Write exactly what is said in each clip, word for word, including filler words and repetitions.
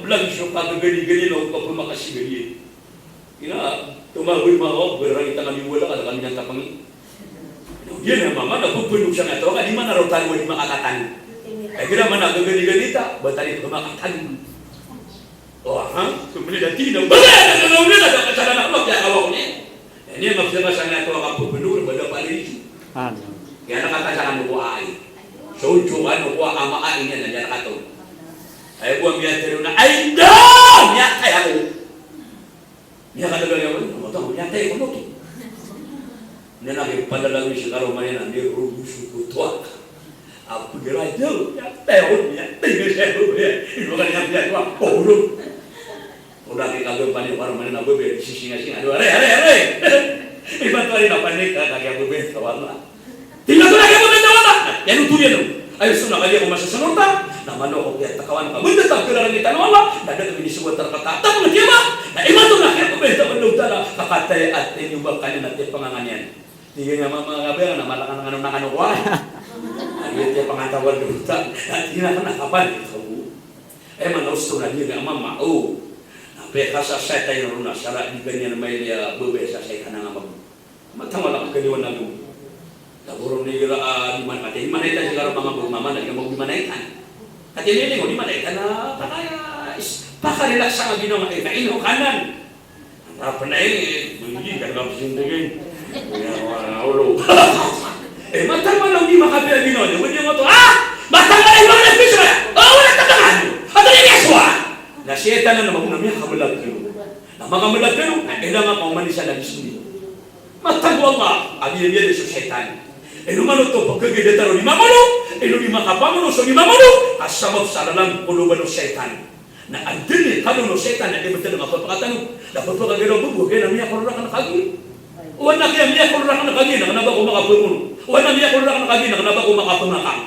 Lagi so kagaganigani na o kapamakasigani. Ina, tomagoy manga o, berarang itang kami wala, kada kami nang tapangi. Ino, diyan na mama, na pupundok sa nga to, kadi mana ro taro di makakatan. Ay, kira mana gaganigani ta, ba tari pamakatan. O, ha? Tumuli dati na, ba, na, na, na, na, na, na, na, na, na, na, na, na, Ini a mapsama sa nga to a kapopolo, na bala pa rin. Ano? Kaya nakatasakan ko ay. So, so, ano ko, ama ay niya na niya nakato. Ay ko ang miyatero na, ay, da! Miyatay ako. Miyakatagal ako, ano to, miyatay ako, no? Na nakipalalawi sa karoma niya na, ni Rubusu Kutuak. Apo di rajo, miyatay ako, miyatay ako, miyatay ako, miyatay ako. Ora ki kagampani o karoma niyan a babay a di sisingasinga. Adowa, aray, aray, aray! Imanto ari na panik ka, kagiya babay a tawala. Tingnan ko na kagiya babay a tawala. Yan o turiyan o. Ayo, so na kagiya ko masasanota. Na malo ko kiya takawan ka. Benda ta kira lagi tano Allah. Na da kami di sebuah terkata. Tapos na kiya ba? Na imanto na kiya babay a tawala. Kakatay at inyo ba kanya na tiya pangangan yan. Tigay nga mama nga ba na malakan nga nung nakano ko. Ayo, tiya pangatawal do ta. Na tigay na ka na kapan. Ito. Aya maana osto na di nga mama, o. Na pekasasaytan iyan ron na sa di ka niyan mailay a babay a sasaytan a nga mama. Matang wala ka kaliwan na doon. Taboron na igira, ah, di man, kati di man aytan sigaro mama, mama na di ka mag di man aytan. Kati di man aytan na pakaya, is, pakarelax sa nga ginawa, eh, kain o kanan. Ang harapan na, eh, hindi ka nakapasindigin. Kaya, wala, ulo. Eh, matang wala, hindi makapila ginawa niyo. Hindi mo to, ah! Matang wala, hindi makapila ginawa niyo. Oh, wala ka ba? Ano yung yaswa? Na siyeta na naman, na miyakabalag kayo. Na makabalag kayo, na kailangan ka umani sa labis niyo. Matang o Allah, a biyabiyada so shaytan. Ino man oto pagkagay da tano di mamano, ino di makapamono so di mamano, a sabap sa lalan ko loban o shaytan. Na adn i kalowan o shaytan na di btad a mapapakatano, na papakagay ron bo, bo, kaya na miyakorora ka na kagiya. O na kaya miyakorora ka na kagiya, na kna ba ko makapamono. O na miyakorora ka na kagiya, na kna ba ko makapamakang.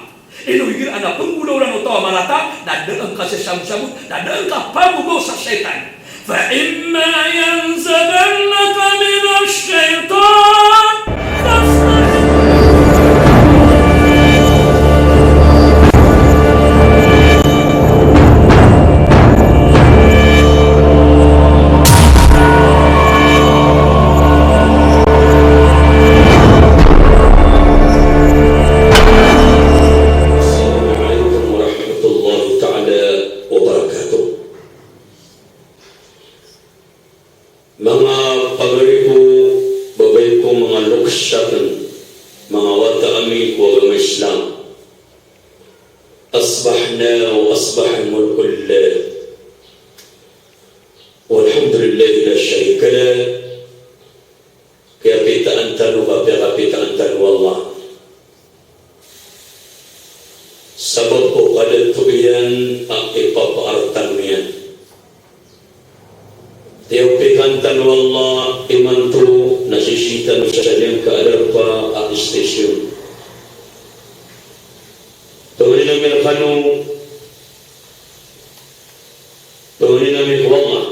Ino igira adn a pnggolawlaan o taw a marata, na da ngka sasabosabo, na da ngka pamogaw sa shaytan. Fa imma yanzaghannaka minash shaytan, fasta'idh. Assalamu alaikum warahmatullahi taala wabarakatuh. Manga pagari ko, babay ko, manga loks akn, manga wata ami ko agama Islam. Asbahna wa asbahal mulku lillah. Walhamdulillahi la sharika lah. Kiyakapitaan tano, kiyakapitaan tano o Allah. Sabap ko kadato iyan a ipapaartano iyan. Tiyawpikan tano o Allah, imanto na sisii tano sa giyangkai a darpa a station. Pangnin ami rkano, pangnin ami ko Allah,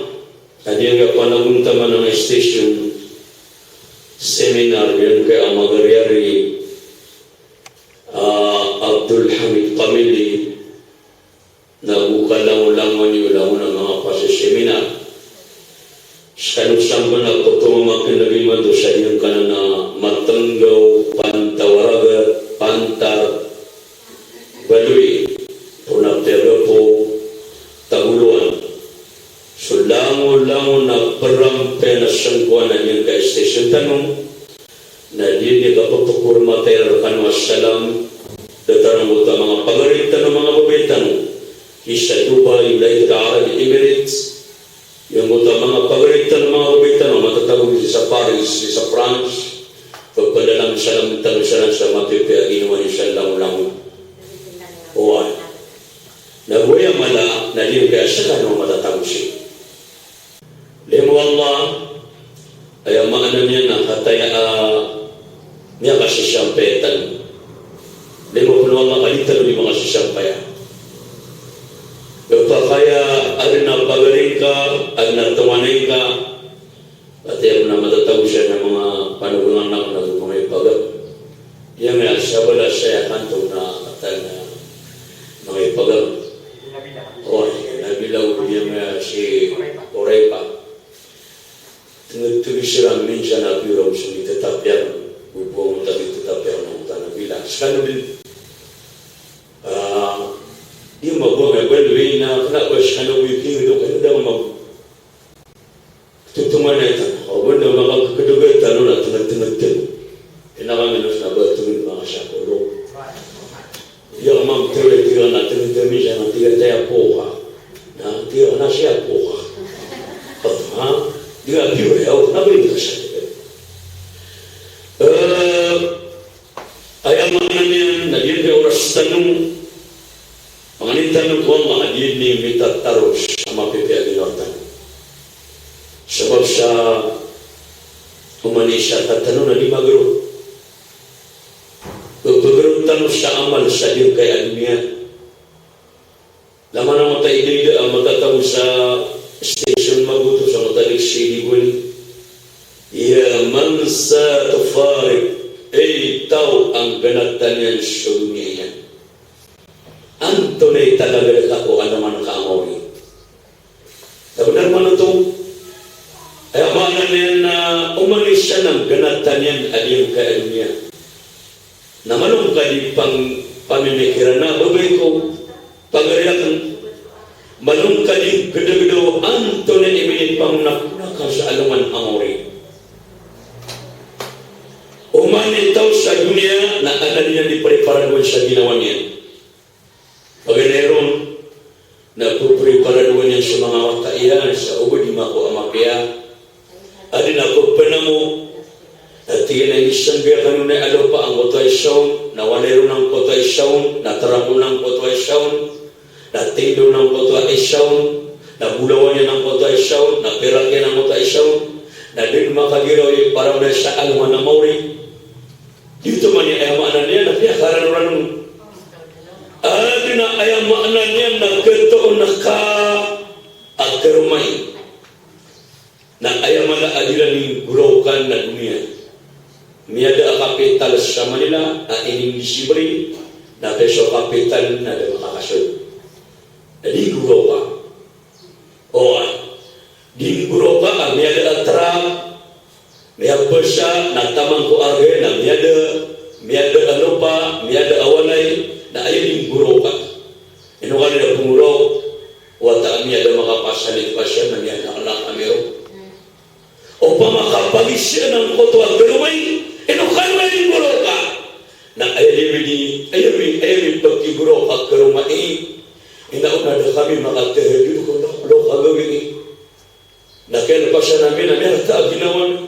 a giyangkai a panagontaman a station, seminar, giyangkai a magariyari, ah, Abdul Hamid Kamili, na go kalangolangon iyo langon a manga pasi seminar. Skano samban a koto mamakin lagi mando sa giyangkanan a Matnggaw, Pantawaraga, Pantar, Baloy, Pona, Piyaga, Poo, Tagoloan. So langolangon a perampe na sangkoan a giyangkai a station tano. Na di niyan kapapakor matay rkano a salam, datar angkoto a manga pagari tano, manga babay tano, sii sa Dubai, United Arab Emirates, angkoto a manga pagari tano, manga babay tano, matatago sii sa Paris, sii sa France, pphadalam salam tano sa mapipiya a ginawa niyo sa langolangon. Oway. Na go aya mala, na di niyan kaya sakano matatago sii. Limo o Allah, aya maana niyan na kataya a miyakasisampay tano. Limo pn o Allah ka di tano di makasisampaya. Kapakay a adn a pagari ngka, adn a tonganay ngka, kataya pn a matatago siran a manga panogongan akn ago manga ipagam. Iya miyasabala saya kanto na kataya manga ipagam. Oway, nabilaw, iya miya Kano din. Ah, di mabuwa nga ba luwi na kena ba sa kano wiki do kano da ma. Tutungan na ito. O, wanda makakedoga tano na tengetengeten. Ina kami na sa ba tungin mga sakolo. Iya, ma'am, tira, tira na tira, tira, minsan na tira, tira po ka. Na tira na siya po ka. Ha? Tira, tira, ya, na ba yung kasakit? Eh, aya maana niyan na giya oras tano, manganin tano ko Allah a giya mitataros a mapipiya a ginawa tano. Sabap sa oman i isa rktano na di magro. Pepegro tano sa amal sa giyangkaya a doniya. Laman angkoto a ida-ida a matatago sa station magoto sa angkoto a liksi di gowani. Ya man satufariq, ay taw a nggenatan iyan so doniya iyan. Antonaa i talagad ka ko aloman ka a maori. Tabnar man oto, aya maana niyan na oman i isa na nggenatan iyan a giyangkaya a doniya. Na malo ngka di pang-, pamimikiran a babay ko, pagari akn, malo ngka di gedageda o antonaa i minipangnakonaka sa aloman a maori. Oman i taw sa doniya na adn a di preparadowan sa ginawa niyan. Paganay ron, na pepreparadowan iyan so manga wata iyan sa o ba di mako a mapiya. Adn a pepenamo, na tig iyan a inisanggi akn on a lopa angkoto a isa on, na walay ron angkoto a isa on, na trak on angkoto a isa on, na tindo on angkoto a isa on, na bolawan iyan angkoto a isa on, na pirak iyan angkoto a isa on, na dn makagiraw i paraw na isa a aloman a maori. Giyoto man i aya maana niyan na piyakaranoran on. Adn a aya maana niyan na ketoon ka a karomai. Na aya mala a di iran inggoraokan na doniya. Miyada a kapital sa Manila, na inindisibri, na peso kapital na da makakasoy. Na di inggoraoka. Oway. Di inggoraoka a miyada a trak, miyapasa, na taman ko arga, na miyada, miyada a lopa, miyada a walay, na aya di inggoraoka. Ino kano da pnggorao, wata a miyada makapasal i pasal na miyada a anak a miyaro. Opama ka pagizaan angkoto a karomai, ino kano da inggoraoka. Na aya di midi, aya mi, aya mi pagigorao a karomai, ina o na da kami makatahajud ko na, ko na kagawii. Na kiyalapasan ami na miyarata a ginawa mi.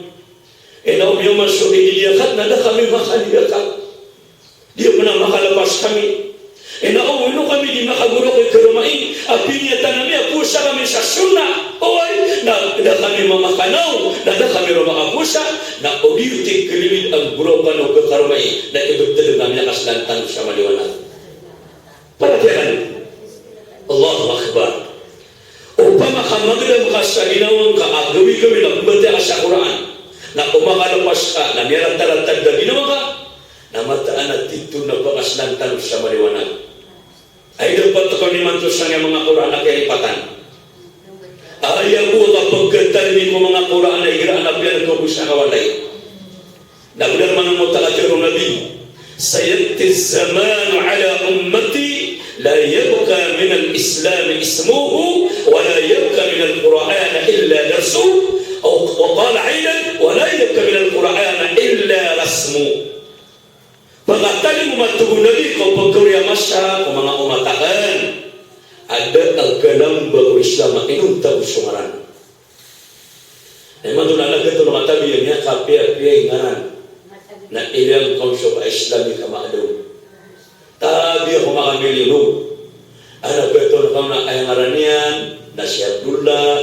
Ina o miyaoma so Eid Al-Adha na da kami makaliyakat. Di pn a makalapas kami. Ina o ino kami di makagorao ko karomai, a piniyatan ami a powasa kami sa sunnah. Oway, na da kami mamakanaw, na da kami ron makapowasa, na o di oto i kalilid a goroa kano ko karomai, na ibtad ami a kaslan tano sa maliwanag. Paratiyaya kano. Allahu Akbar. Opama ka magdam ka sa ginawa ngka a gawii-gawii na pmbatiyaa ka sa Qur'an, na o makalapas ka na miyaratarata a ginawa ngka, na mataan a titho na pakaslan tano sa maliwanag. Ay dapat ko nimanto sangkaya manga Qur'an a kiyalipatan. Aya bo a kapagkatalingii ko manga Qur'an a igraan a piyanto ko sa kawalay. Na bnar man o manga taga tero Nabi, "Saya'ti az-zamanu ala ummati la yabqa minal Islami ismuhu, wa la yabqa minal Qur'ani illa darsuhu." Aw, wa qala aidan, "Wa la yabqa minal Qur'ani illa rasmuhu." Pakatalingoma, tig o Nabi, ko pkaori a masa ko manga omat akn a da a kalamba ko Islam a inonta bo so ngaran. Na imanto na anak ato na katabiya niyan a kapiyapiya i ngaran. Na ilay angka on so ka-Islami ka maadn. Tabiya ko makamili on. Anak ato na kaon a aya ngaran iyan na si Abdullah.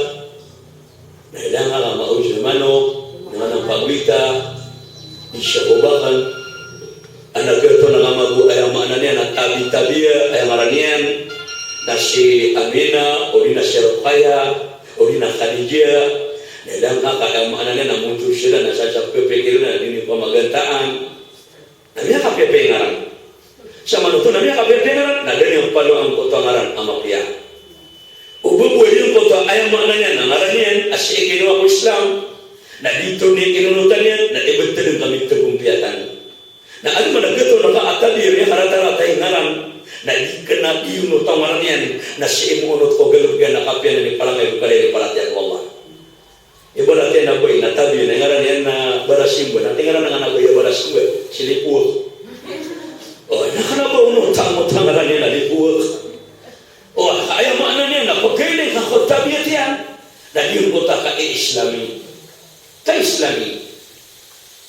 Na ilay angka ka maoji manok, na ngaran pagwita, di siya bobakan. Anak ato na kamago aya maana niyan na tabi-tabiya, aya ngaran iyan na si Amina, odi na si Ruqayya, odi na Khadijah. Na ilay angka ka aya maana niyan na monto sila na sa sa pepikir na di niyan pamagantaan. Na miyakapiyapiya i ngaran. Sa manoto na miyakapiyapiya i ngaran, na da niyan paloan angkoto a ngaran a mapiya. O ba bo iyan angkoto a aya maana niyan na ngaran iyan a sii kinowa ko Islam, na di oto niyan inonotan iyan, na ibtad angka mitagompiya tano. Na adn man a gioto na ka a tabi di onot a ngaran iyan, na sii mo onot ko galbk iyan a kapiya na di palangay o kala i paratiyaya ko Allah. Ibarat iyan a bai na tabiya, na ngaran iyan na Barasimba, na tig iran a bai a Barasimba, si Lipowek. O, na kna ba onot a, onot a ngaran iyan na Lipowek. O, aya maana niyan na pagailing ka ko tabiya iyan, na di onot a ka-Islami. Ka-Islami.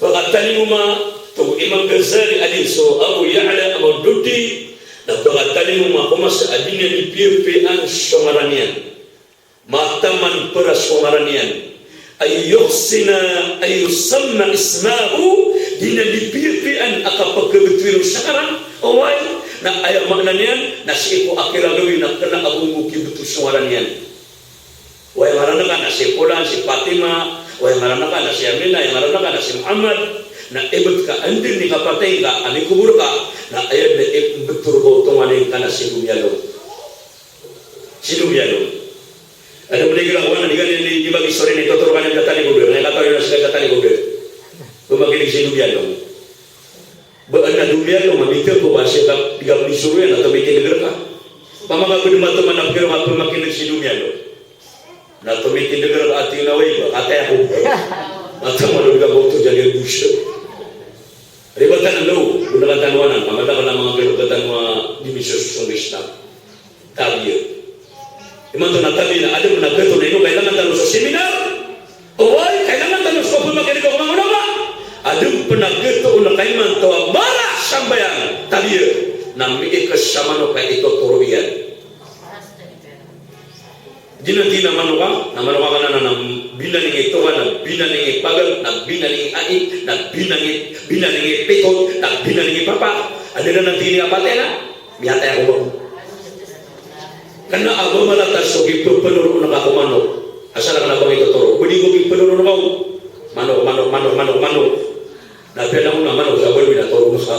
Pakatalingoma, tig o Imam Ghazali a di so Abu Ya'la Al-Maududi, na pakatalingoma ko masa a di niyan di piyapiyaan so ngaran iyan. Mataman pira so ngaran iyan. An yuhsana an yusamma ismahu, di niyan di piyapiyaan a kapakabtowi ron sa ngaran. Oway, na aya maana niyan, na sii ko akira gawii na kna a bo bo kibto so ngaran iyan. Oway, ngaran ka na si Polan, si Fatima, oway, ngaran ka na si Amina, oway, ngaran ka na si Muhammad, na ibt ka anda i kapatay ngka, a mikobor ka, na aya na ibt roo ko tonganay ngka na si Lumiyalong. Si Lumiyalong. Adn bo di gira ko anan, di gani di bagi sori ni totoro kani sa Talikod, na ikatawi na sii sa Talikod. Pmakinig si Lumiyalong. Ba adn a Lumiyalong a mitharo ko ba sii ka di ka pn isoro iyan na tomitindg rka. Pamaka bd matoman a pkiro ka pmakinig si Lumiyalong. Na tomitindg rka a tig iyan a oway ba, kataya ko. Matoman o di ka bo to jadi a dosya. Ribatan anda o, gonaan tano anan, ka madakl a manga piro tano a di misososong Islam. Tabiya. Imanto na tabiya na adn pn a gato na ino kailangan tano so seminar. Oway, kailangan tano so pamakineg ko manga ulama. Adn pn a gato na kaimanto a mala sambayang. Tabiya. Na miik sa manok a itotoro iyan. Di na, di na manok a, na manok a ka na, na binaling i toga, na binaling i pagal, na binaling i ai, na binaling i, binaling i pito, na binaling i papa. Anda na tig iyan a patay na. Miyatay ako ba? Kna a ba mala ta so kipapanoron ka ko manok. Asar ka na pangitotoro. Ba di ko kipanoron ka o manok, manok, manok, manok, manok. Na piya na ko na manok sa ba di na toro sa.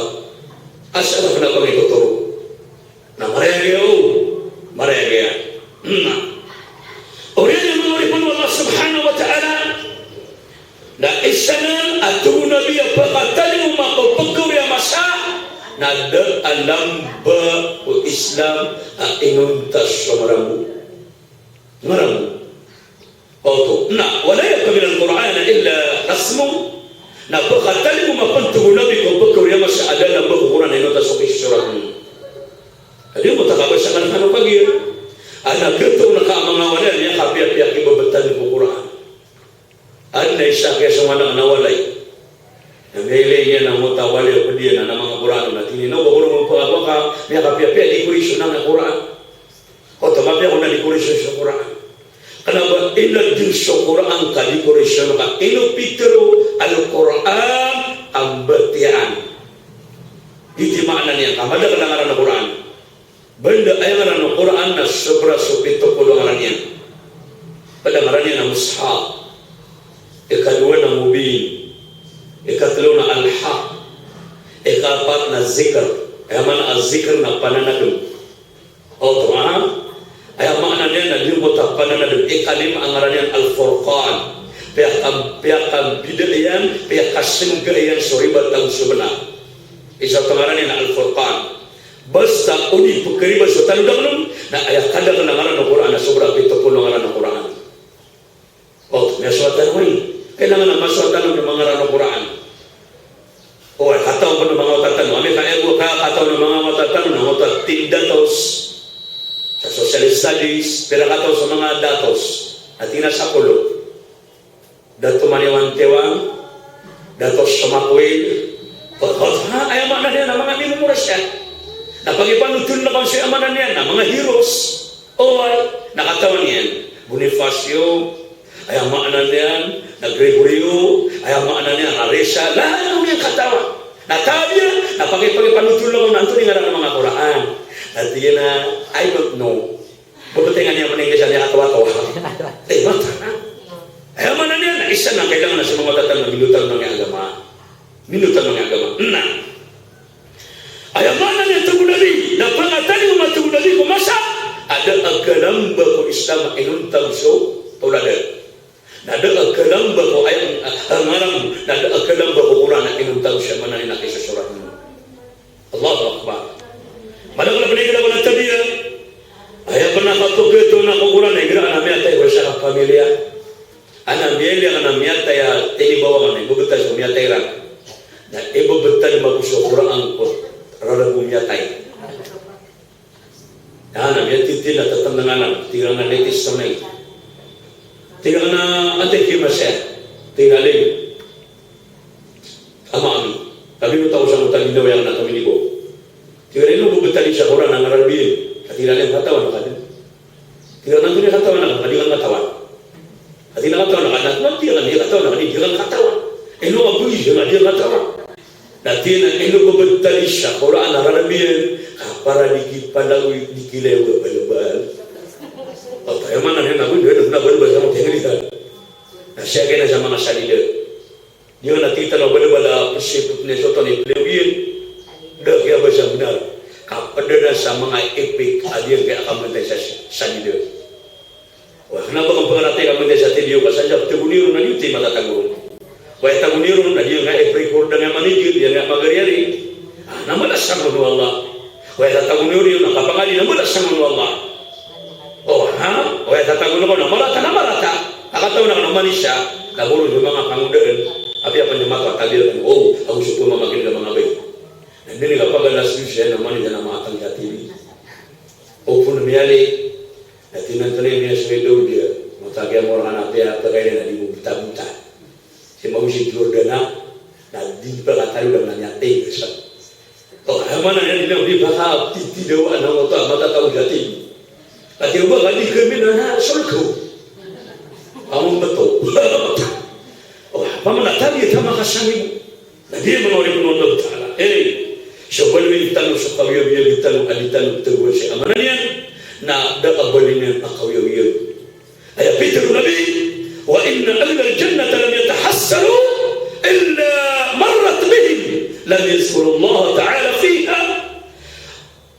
Asar ka na pangitotoro. Na maraya giya o. Maraya giya. Na. Oriyan iyan manga oripn o Allah subhanahu wa ta'ala. Na isa nan a tig o Nabi a pakatalingoma ko pkawri a masa, na da a lamba ko Islam a inonta so ngaran bo. Ngaran bo. Oto, na, wa la yabqa min al-Qur'an illa rasmuh, na pakatalingoma pn tig o Nabi ko pkawri a masa a da a lamba ko Qur'an a inonta so kisosorat on. Adi mo ta kabasa kan kano kagiya. Ana gato na ka a manga wali a miyakapiyapiya kibabatan ko Qur'an. Adn a isa a kiyasoman a walay. Na miyailay niyan a mota walay a pd iyan a manga Qur'an na tig iyan a, "O, ba ko ron pakakowa ka miyakapiyapiya, decoration a Qur'an." Oto, mapiya ko na decoration so Qur'an. Kna ba ino dn so Qur'an ka decoration ka, ino pitharo, Al-Qur'an a mbatiyaan. Giyoto i maana niyan, ka madakl a ngaran o Qur'an. Banda aya ngaran o Qur'an na sobra so pito polo a ngaran iyan. Pd a ngaran iyan na Mushaf. Ikadowa na Mubin. Ikatlo na Al-Haq. Ikapat na Zikr. Aya maana a Zikr na pananadm. Oto, ha? Aya maana niyan na di oto a pananadm. Ikalima a ngaran iyan Al-Furqan. Piyaka-, piyakambida iyan, piyakasngga iyan so ribat ago so bnar. Isa oto a ngaran iyan na Al-Furqan. Basta o di pkharibat so tano dn on, na aya kadakl a ngaran o Qur'an na sobra pito polo a ngaran o Qur'an. O, miyasoat tano aya. Kailangan a masoat tano so manga ngaran o Qur'an. O, katawan o manga wata tano. Ami ka ego ka, katawan o manga wata tano na wata tindatos. Sa social studies, pira katawan so manga datos. Ati na sapolo. Dato Maniwan Tiwang, Dato Somakwil, Dato, ha, aya maana niyan na manga mimemorize iyan. Na pagipanothol na kaon so aya maana niyan na manga heroes. Oway, na katawan iyan. Bonifacio, aya maana niyan na Gregorio, aya maana niyan na Risa, lalo niyan katawan. Na tabiya, na pagi-, pagipanothol na kaon antonaa i ngaran o manga Qur'an. Na tig iyan a, "I don't know." Bebeteng iyan a manga Ingges a miyakatawa-tawa. Tay mata. Aya maana niyan na isa na kailangan a so manga wata tano na minoto tano manga agama. Minoto tano manga agama. Na aya maana niyan tig o Nabi, na pakatalingoma tig o Nabi ko masa a da a galamba ko Islam a inonta so toladan. Na da a galamba ko aya, a, a, ngaran, na da a galamba ko Qur'an a inonta so aya maana niyan na kisosorat on. Allahu Akbar. Madakl a pd i kna ko na tabiya, Na ibabatal mambo so Qur'an ko rarab o miyatay. Na, na miyatiti na tatandang anan, tig iran a latest sa nay. Tig iran a, ati ki masa, tig iran a lay. Ama ami, kami o taw sa mota ginawa iyan na kami nibo. Tig iran a ino bo batal sa Qur'an a rarab iyan. Ati iran a katawan ka dn. Tig iran a antonaa i katawan ka, di ka katawan. Ati na katawan ka, na tig iran a di ka katawan ka, di ka katawan. Ino a bo i di ka katawan. Na tig iran a ino bo batal sa Qur'an a rarab iyan, ka para di ki palagoy, di ki lewa balbal. O, aya maana niyan na bo, di na balbal sa mota ginawa iyan. Na siya kena sa manga salida. Di na tig tano a balbal a psipot na so tano i plewin. Da kiyabasa bnar. Kapd na sa manga epek a di kiyakamatay sa salida. Wa, kna ba ka pakaratay ka mantay sa T V o ka sa jab tago niyo ron na di oto i matatago ron. Wa, aya tago niyo ron na di nga i-record nga manigil, di nga magariyari. Ah, na mala sa mano Allah. Wa, aya tatago niyo ron na kapangadi na mala sa mano Allah. O, ha? Wa, aya tatago niyo na marata, na marata. Akataw na kna manisa, na boro so manga kangodaan. Apiya pn di mato a tabil kan, o, ago so pmamakin ka manga bay. Na di ni kapagalas di siya na manisa na matang sa T V. O pn miyali, na tinantanay niya so Daud iyan, matag iyan mo ran apiya, apiya kaya na di mo buta-buta. Si Mawsi Jordan na, na di ba katalo na niya, eh, sa. O, aya maana niyan na di ba ka titi daw a na oto a matataw dati. Ati ba ka di kami na na, solko. Amon beto. O, apa mana tadi sama kasani. Na di manga oripn o Allahu Ta'ala. Eh, so balwin tano, so kawiyawiyag tano, a di tano tagoan si amana niyan, na da a bali niyan a kawiyawiyag. Aya pitharo o Nabi, "Wa inna ahlal jannati lam yatahassaru illa marrat bihim, lam yadhkurullaha ta'ala fiha."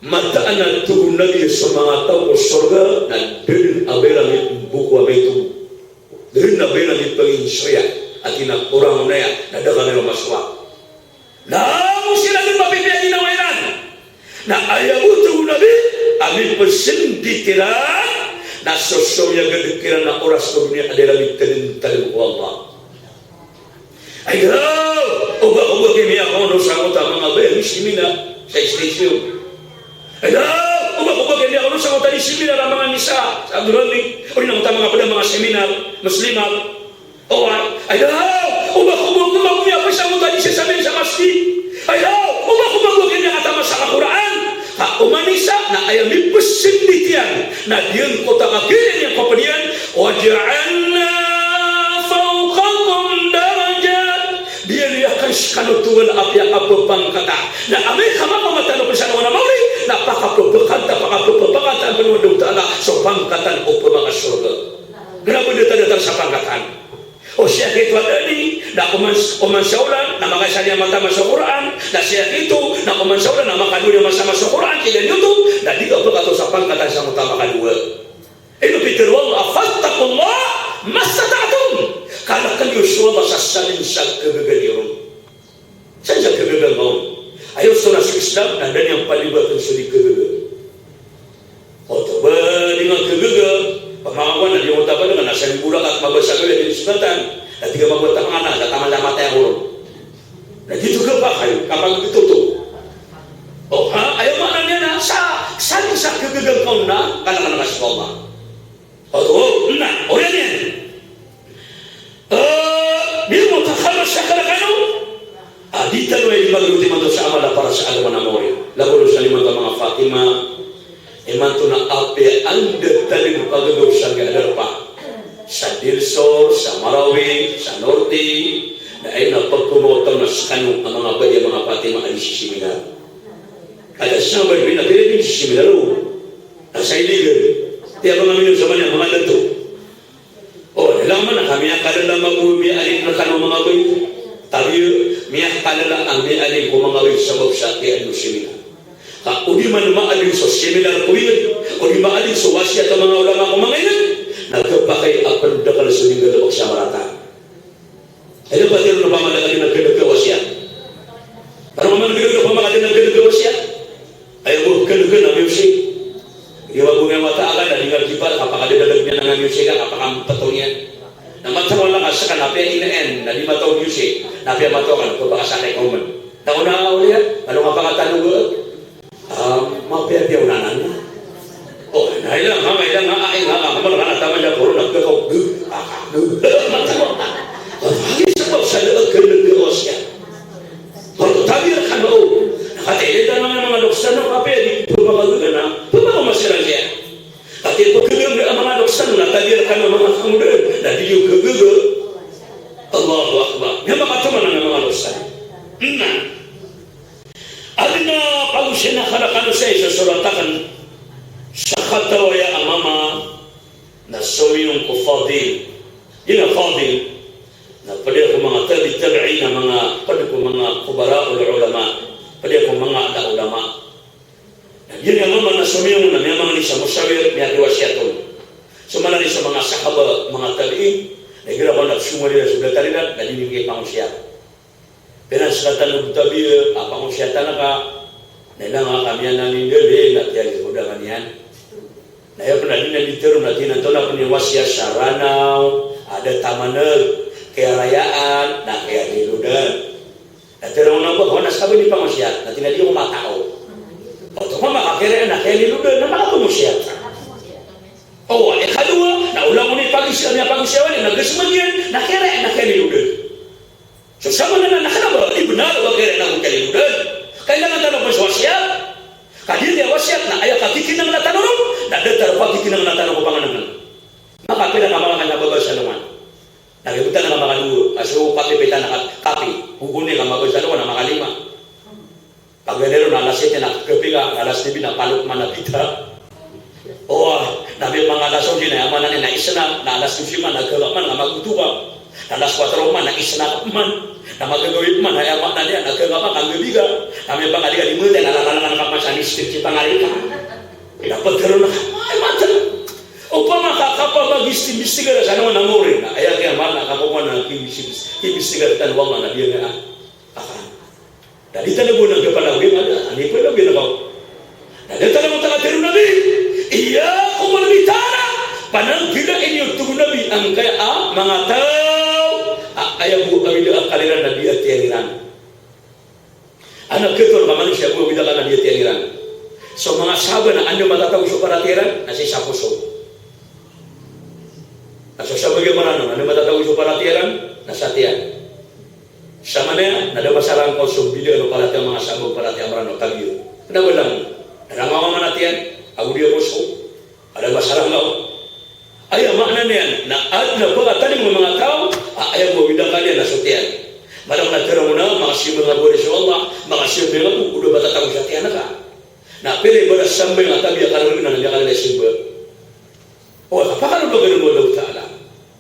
Mataan a tig o Nabi, so manga taw ko sorga na da dn a ba iran mboko a maito. Da dn a ba iran mipangingsoya, ati na orang onaya, na da kami ron masowa. Na mosila dn mapipiya ginawa iran. Na aya bo tig o Nabi, a mipsndit iran, na so somiyagad kiran a oras ko doniya a da iran mitalmtalm ko Allah. Ay daw, o ba ko ba kimiya ko no sa mota a manga bay a seminar sa station. Ay daw, o ba ko ba kimiya ko no sa mota a seminar a manga misa sa Abdul Hamid. O di na mota a manga pd a manga seminar Muslimah. O, ay daw, o ba ko ba kimiya ko sa mota a seminar sa masjid. Ay daw, o ba ko ba kimiya ko sa mota a Qur'an. Ka oman i isa na aya mipsndit iyan na giyangkoto a kagiya niyan ko pd iyan, "Wa ja'alna fawqakum darajat." Di niyan iyakan skano tongan a apiya a pphangkata. Na amay ka mapamatan o pn sa tongan a maori, na pakapphangkata, pakapphangkata pn o Allahu Ta'ala so pangkatan o pmakasorga. Kna ba da tadatar sa pangkatan. O siyakito a dani, na koman, koman sa olan, na makaisa niyan matama so Qur'an, na siyakito, na koman sa olan, na makadowa niyan matama so Qur'an, tig iyan oto, na di ka pkataw sa pangkatan sa mota a makadowa. Ino pitharo o Allah, "Fattaqullaha mastata'tum." Kalkn iyo so Allah sa sadn sa kagaga niyo ron. Sa, sa kagaga ngka on. Aya osto na so Islam, na da niyan palibatn so di kagaga. Oto ba di nga kagaga, pamakawan na di nga oto ba di nga na sa di bola ka mabasa ka di sugatan, na di ka mabasa ka na, na taman sa matay ako ron. Na di to ka pa kayo, kapag ito to. O, ha? Aya maana niyan na, sa, sa, sa kagaga ngka on na, kalkn ka so Allah. Oto, na, oriyan iyan. Eh, di mo takhalas sa kalkano. A di tano aya di magroti imanto sa amal a para sa agama na maori. Lagid o sa imanto a manga Fatima, imanto na apiya anda tano pagagaw sa gii a darpa. Sa Del Sur, sa Marawi, sa Norte, na aya na pagkomoton na skano a manga badi a manga Fatima a di sisiminar. Ada sa badi na pira di sisiminar o. Na sa iligan. Tiya manga mino sa manga dato. O, da langon man a ka miyakalala mambo miyaaloy rkano a manga bay. Tabiya, miyakalala a miyaaloy ko manga bay sabap sa kiyaaloy seminar. Ka o di man maaloy so seminar ko iyan, o di maaloy so wasiyat o manga ulama ko manga iyan, na khapakay a pndakl so di nggalbk sa marata. Aya ba tiro na pamadakl na khadakl a wasiyat. Taro man khadakl a pamadakl na khadakl a wasiyat. Aya bo kn kn a music. Di ba bo nga mata akan na di nga kipar, kapakadadadag niyan a music ka, kapakampatong iyan. Na mataw a lakas ka na apiya ina en, na di mataw music, na apiya mataw ka na pabakasa ka ikaw man. Taw na awliya, ano nga pakatanoga? Ah, mapiyapiya o nanan. O, na ila nga, ila nga, ay nga, nga, nga, nga, taman ya corona, kakaw, ay, sabap sa lagay ng Diyos yan. Pagtabi rkano, nakatili tano manga loksan o kape, di pmakagogan a pmakaoma siran siya. Ati pagkagaga a manga loksan, na tabi rkano manga kangodan, na di niyo kagaga. Allahu Akbar. Miyamakatomana a manga loksan. Na adn a pagosay na kala kano sa isa sorat akn, sakataw aya a mama na somiyong ko Fadil. Giya Fadil na pd ko manga tabi tabi'in, a manga, pd ko manga kubara'ul ulama, pd ko manga da ulama. Na giya mama na somiyong na miyamangni sa musawir, miyakiwasiyat on. So mala ni so manga sahaba, manga tabi'in, na igira ko na somiyong na so da talidan, na di niyo kipangosiyat. Pira skatan o btabi a pangosiyatan ka, na ilang a kamiyanan i ndali, na tiyalikodan ka niyan. Na aya pn a di na di tero na tinanto na pn i wasiyat sa Ranaw, a da tamaneg, kiyarayaan, na kiyalilodan. Na tero na ba, na sabi di pangosiyat, na tinadi ko matao. Oto ka makakere, na kiyalilodan, na makapangosiyat. O, ikadowa, na ola mo ni pagis-, na pagosiyat, na gsmagiyan, na kere, na kiyalilodan. So, samanaya na kna ba, di bnar ba kere na go kalilodan. Kailangan tano pn so wasiyat. Ka di niyan wasiyat na aya kakikinanglan tano ron, na datar a kakikinanglan tano ko pangnngkn. Makapira ka manga kanya babay sa alongan. Na giyoto na makadowa, ka so kape pita na ka-, kape. Gogoni ka mabay sa alongan na makalima. Pagari ron na alas siyete na kape ka, na alas nuwebe na palok man a pita. O, na miyapangalaso di na aya maana niyan na isna, na alas dose man na gaga man na magoto ka. Na alas kwatro man na isna ka man. Na magagawii man na aya maana niyan na gaga man na gabi ka. Na miyapangadi ka di mati na lalakan ka man sa mistik si pangari ka. Na pagaro na ka, ay, mati. Opama ka kapamag-istim-istim ka sa naman na mori na aya kaya maana ka pagwana kimistim-istim ka tan wala na biya nga. Akan. Na di tano bo na gapanaw, di ba? Ani pala, di na ba? Na di tano bo taga tiro Nabi. Iyyakum wal bithara. Panangkilai niyo, tig o Nabi, angkaya a manga taw a aya bo awida a akal iran na di atiyan iran. Ana ketor ka manosiya bo awida a akal na di atiyan iran. So manga sahaba na anda matatago so paratiyaya iran, na sii sa poso. Na so sahaba a Mranaw, anda matatago so paratiyaya iran, na sa tiyan. Samanaya na da masarang ko so bidaan o paratiyaya o manga sahaba, paratiyaya a Mranaw, tabiya. Kna ba langon. Na da manga manatiyan, ago di ako so, a da masarang ko. Aya maana niyan na adn a pkatading o manga taw a aya bo awida a akal iyan na so tiyan. Maana na tero na, makasimbang a bori so Allah, makasimbang a bo, o da matatago sa tiyan ka. Na pira i ba da sambay a tabiya a kararag na miyakala na simba. O, kapakala ba gano o Allah Ta'ala.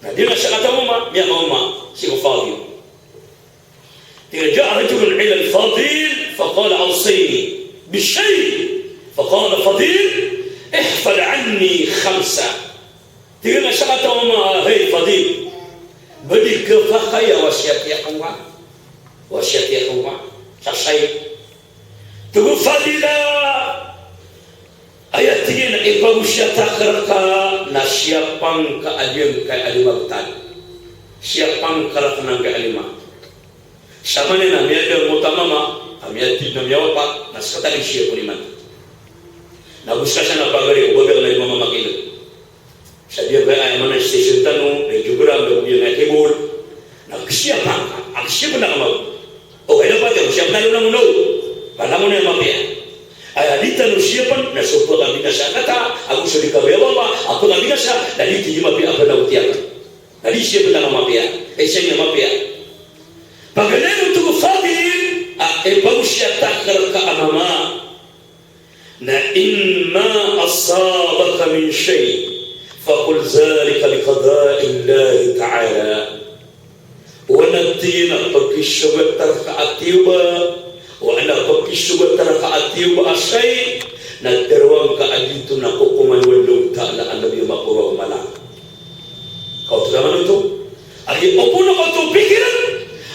Na di na sakataw a mama, miyakaoma sii ko Fadil. Tig a, جاء رجل إلى الفضيل فقال: أوصني بشيء. فقال الفضيل: احفظ عني خمسا. Tig a sakataw a mama, hay Fadil, ba di ka pakay a wasiyati ako ngka. Wasiyati ako ngka. Sa say. Tig o Fadil a, aya tig iyan a ipagosiyat akn rka na siyapa ngka a di ngka a lima btad. Siyapa ngka rka na ngka a lima. Samanaya na miyada ngka oto a mama, a miyatid na miyawapat, na sktano i siyap o lima. Na go skasana pagari ko baga na lima mama kilo. Sa di ba aya maana station tano, na i Jogram, na go di na i Kibol. Na ksiyapa ngka, a ksiyapa ngka a mama. O, kaya pati, siyapa ngka a lima mama. Panaw na mapiya. Aya di tano siyapn, na so pkabinasa kata, ago so di kabaya o Allah a pkabinasa, na di tano mapiya a panaw tiyan. Na di siyapn a mapiya. Isa niyan mapiya. Paganay oto ko Fadil a ipagosiyat akn rka a mama na, إن ما أصابك من شيء فقل ذلك بقضاء الله تعالى. O anak, tig iyan, a pkisogat rka a tiyoba, o anak, pkisogat rka a tiyoba a say, na tharoang ka a giyoto na kokoman o Allah Ta'ala a lbi a maporo a mala. Kaoto ka man oto. Agi opama ka oto pikiran,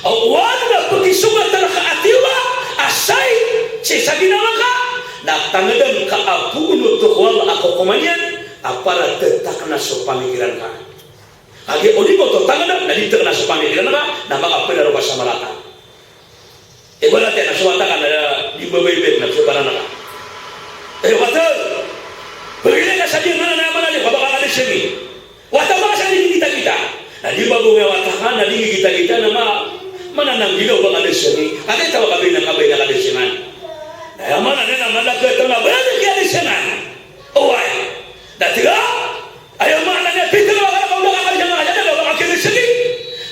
a o anak, pkisogat rka a tiyoba a say, sii sa ginawa ka, na tangadan ka a poon oto ko Allah a kokoman iyan, a para ttakna so pamikiran ka. Agi o di ko oto tangadan, na di ttakna so pamikiran ka, na makapnaro ka sa marata. Ibarat iyan a so Wata ka na di mbabay bet na so paranaka. Eh, wata. Pagilay ka sa di ngana na mana di ka baka kalising. Wata ba sa di kita-kita. Na di ba bo nga wata ka na di kita-kita na ma, manananggilaw ba kalisingi. Ati tawa ka bina ka bina kalisingan. Na aya mana na malaka tama ba di kalisingan. Oway. Dati ka Aya maana niyan, pitero a kala ka oba ka kalisingan, aya na ba ka kalisingi.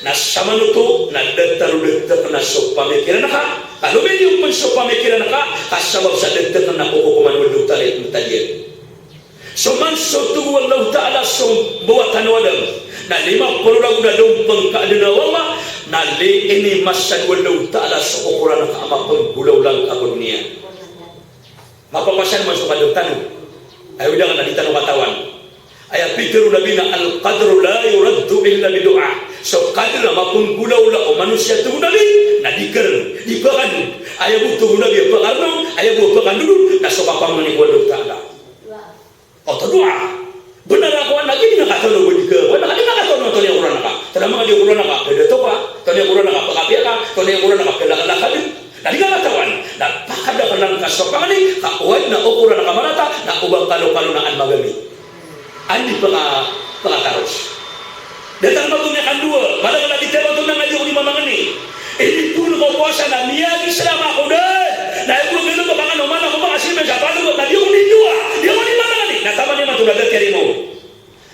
Na samanoto na datar o datar na so pamikiran ka. Kalo miniyo pn so pamikiran ka, ka sabap sa datar na ko kokoman o Allahu Ta'ala i pntaliyan. So man so togo o Allahu Ta'ala so mbawataan o Adam na lima polo ragon a dompang ka adn a wama, na li ini masad o Allahu Ta'ala so okoran ka a mapnggolawla ngka ko doniya. Mapapasad man so kadr tano. Aya widangan na di tano katawan. Aya pitero o Nabi na, "Al-qadru la yuraddu illa bidu'a." So kadr a mapnggolawla o manosiya, togo o Nabi, na di kr, di pakandod. Aya bo togo o Nabi a pakandod, aya bo a pakandod, na so kapamangni ko Allahu Ta'ala. Oto doa. Bnar a kowan na gii di nga katawan o ba di ka, kowan na gii di nga katawan o antonaa i okoran ka. Tada manga di okoran ka, pdato ka, antonaa i okoran ka, pkapiya ka, antonaa i okoran ka, pkalakalakad. Na di nga katawan, na pakadaklan ka so pangni, ka oway na okoran ka marata, na o ba kalokalo na an magami. An di pka, pkataros. Datar mambo miyakandowa, madakl a di tiyabang to na nga di ako di mamangni. Inipon ko powasa na miyag-Islam ako dn. Na aya bo a gano ba ka ngano man ako ba ka simen sa palo na di ako di dowa, di ako di mamangni. Na taman imanto na da tiyarima on.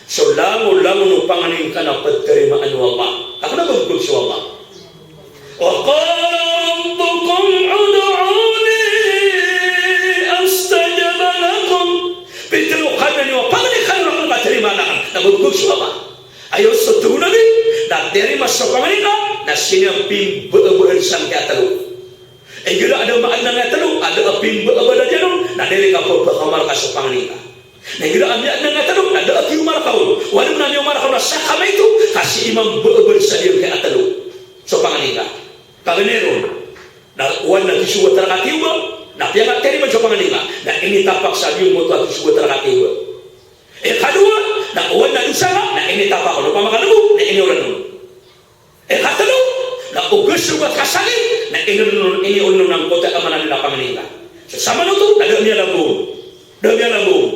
So langolangon o pangni ngka na ptarimaan o Allah. Ka kna ba gogog so Allah. Wa qala rabbukum ud'uni astajib lakum. Pitero o Kadnan iyo a pangni kano rakn ka tarimaan akn. Na gogog so Allah. Aya so togo o Nabi, na tiyarima so pangni ka, na sii niyan pimbaabaan sangkai a tlo. Igira a da maadn angkai a tlo, a da a pimbaabaan a giyanan, na di ri ka pphakaoma rka so pangni ka. Na igira a miyaadn angkai a tlo, na da a kiyaoma rka on. Oway na miyaoma rka on na sakamaito, ka sii mambaabaan sa giyangkai a tlo so pangni ka. Paganay ron, na oway na kisogat rka a tiyoba, na piyangatiyarima so pangni ka, na initapak sa giyangkoto a kisogat rka a tiyoba. Ikadowa, na oway na dosa ka, na initapak on. Opama ka lbo, na iniolan on. Ikatlo, na o gasogat ka sa sakit, na iniolan on, iniolan on angkoto a maana niyan a pangni ka. So samanoto, na da a miyalambo on. Da a miyalambo on.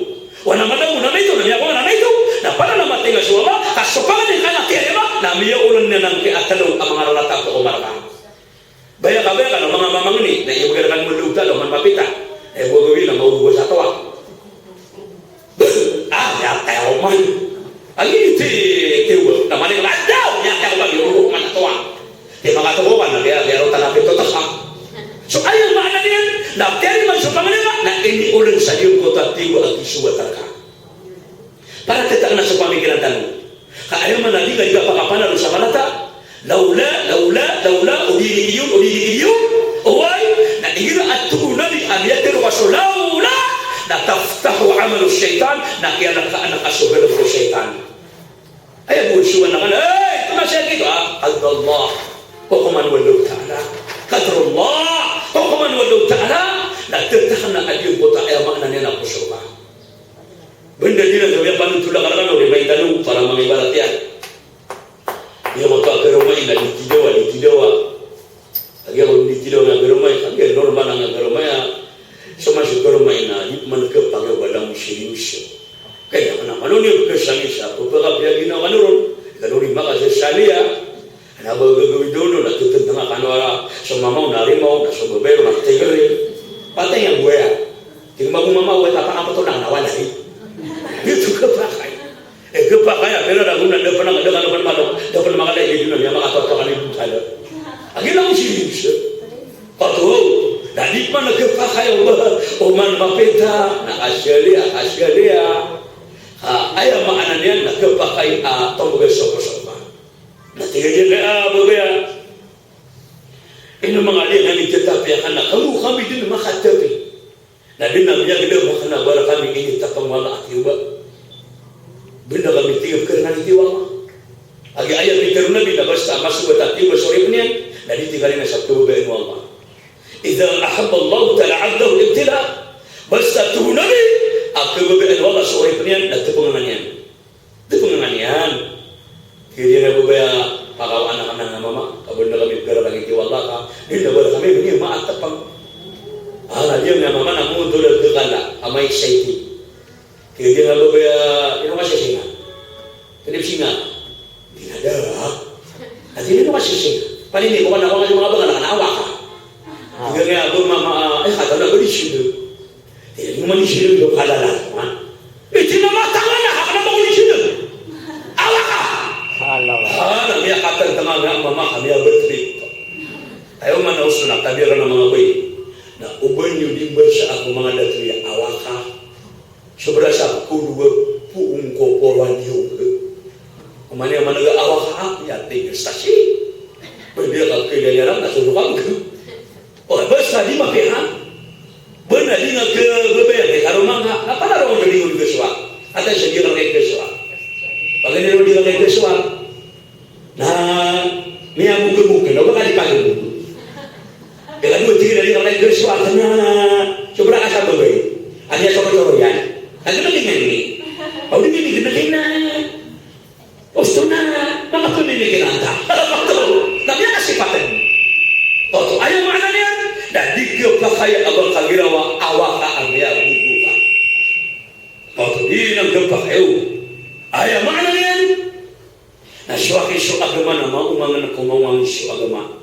Oway na malambo on, na maito, na miyakowa, na maito. Na pada na mataynga so Allah, ka so pangni ka na tiyarima, na miyaolan iyan angkai a tlo a manga rarata a pkaoma rka. Baya ka, baya ka na manga mamangni, na aya bgan rkano o Allahu Ta'ala oman mapita. Aya bo a gawii na maogo sa towa. Ah, miyatay ako man. Agi ti, ti, na mani ka na, miyatay ako man, ogo man a towa. Ti makatowa ka na, kaya, kaya rota na pito tasa. So, aya maana niyan, na tiyarima so pangni ka, na iniolan sa giyangkoto a tiyoba a kisogat rka. Para titagna so pamikiran tano. Ka aya maana di ka di ka pakapanalo sa marata. Lawla, lawla, lawla, o di ini iyon, o di ini iyon. Oway, na igira a togo o Nabi a miyatero ka so lawla, na taftahu amalu shaytan, na kiyalakaan ka so galbk o shaytan. Aya bo so anak ka na, "Ay, ito na siya dito, ah." Qadrullah, kokoman o Allahu Ta'ala. Qadrullah, kokoman o Allahu Ta'ala. Na titagna a giyangkoto a aya maana niyan na ko sorga. Banda di na sabi a panotol a karagano, di ba itano, para mangibarat iyan. Di ako to a karomay na di tidawa, di tidawa. Agi ako di tidawa na karomay, agi normal na karomay a. So man so karomay na, di man kapag wala mo seryoso. Kaya ka na, mano niyo kasali sa, pagkakapiyagi na kano ron, kano rin makasasali a. Na ba gagawin doon, na tutun tanga kano ara, so mamaw na rimaw, na so babae, na tigri. Patay ang buhaya. Tingnan mo, mama, wala pa nga patunang na wala, eh. Ito ka pa kaya. Eh, ka pa kaya, pero na guna, da pa na, da ka na pa na, da pa na makala, eh, di na, niya makatoto ka na yung tala. Agi lang si Yusuf. Pato, na di pa na ka pa kaya, o man mapita, na kasali, ah, kasali, ah. Ah, aya maana niyan, na ka pa kaya, ah, tombaga sopa-sopa. Na tingnan niya, ah, babaya. Ino manga di, na mitatapi akan na, kamu kami din makatapi. Na di na miyagda, maka na bara kami ini tapang wala ati ba. Benda kami tinggi karena iti wala. Agi aya pitero o Nabi na basta masogat a tiyoba so oripn iyan, na di tinggalin sa kababaan o Allah. Idha ahabba Allahu ta'ala abdahu ibtila. Basta togo o Nabi a kababaan o Allah so oripn iyan, na tpngan iyan. Di pngangan iyan. Kiri na babaya, pakaw anak anan a mama, ka benda kami pgararagi ti wala ka, di na bara kami bini maatapang. Iyo, na mama na mo dola dekala, amay saiti. Kaya dia nga babaya, ino ka sa singa? Kaya singa. Di na da. Ati ino ka sa singa? Panini ko kana ko nga mga bakala na awaka. Kaya nga ba mama, eh, kata na ba di sila. Di na man sila do kalala, ha? Eh, di na matanga na, ha? Kana ba ko di sila? Awaka. Hala. Ah, na miyakatan tanga nga mama, kami a betrip. Ayo man na oso na tabiya na mga bay. Na oba niyo di mbasa ako mga dato iya awaka. Sobra sa ako dowa poon ko polo a niyog. Oman iya managa awaka, iya tig sa si. Pwede ka kaya niya lang, nasundo ka mo. O, basta di mapihan. Basta di nga kaya babaya, di ka rumanga. Apa na ron di ko di kaswa? Ata sa di ka kaya kaswa. Pag hindi ron di ka kaya kaswa. Na miyamogamoga na, o ba ka di pagmogamoga. Kaya doon, tig iyan a di ka kaya kaswa, na sobra ka sa babay. Ano yan, sobra-sobra yan. Ano na ganyan ni? O, di ganyan, ganyan na. Gusto na, mga pamimikiran ta. Na miyakasipatan. Oto, aya maana niyan, na di ka pakaya a ba ka girawa, awaka a miyamogamoga. Oto, di na gapa kayo. Aya maana niyan, na so aki so agama na maomangan ko maomangan so agama.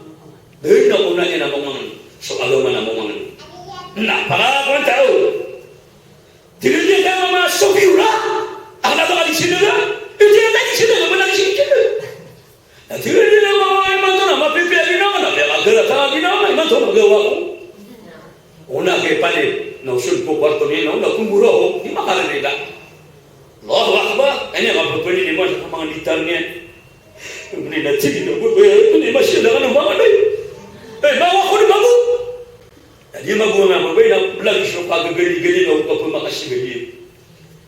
Dn na ona iyan a maomangan so agama na maomangan. Na pakakuan tao. Tig iyan a mama so kiyo ra. Akn a ba ka di sinda ra. Tig iyan a di sinda ra, ba na di sinda ra. Na tig iyan a mama imanto na mapipiya ginawa na, piya ka gara tanga ginawa na, imanto na gawa ko. Ona ki panit, na osod ko kwarto niyan, na ona ko mura o, di makararila. Allahu Akbar. Ini a kapapalin iman sa kamangan di tano niyan. Ini na tig iyan a babay, ini masih na ka na mangan ay. Eh, bawa ko di bago. Na di mago nga babay na blag so kagagali-gali na o kapamakasigaliyan.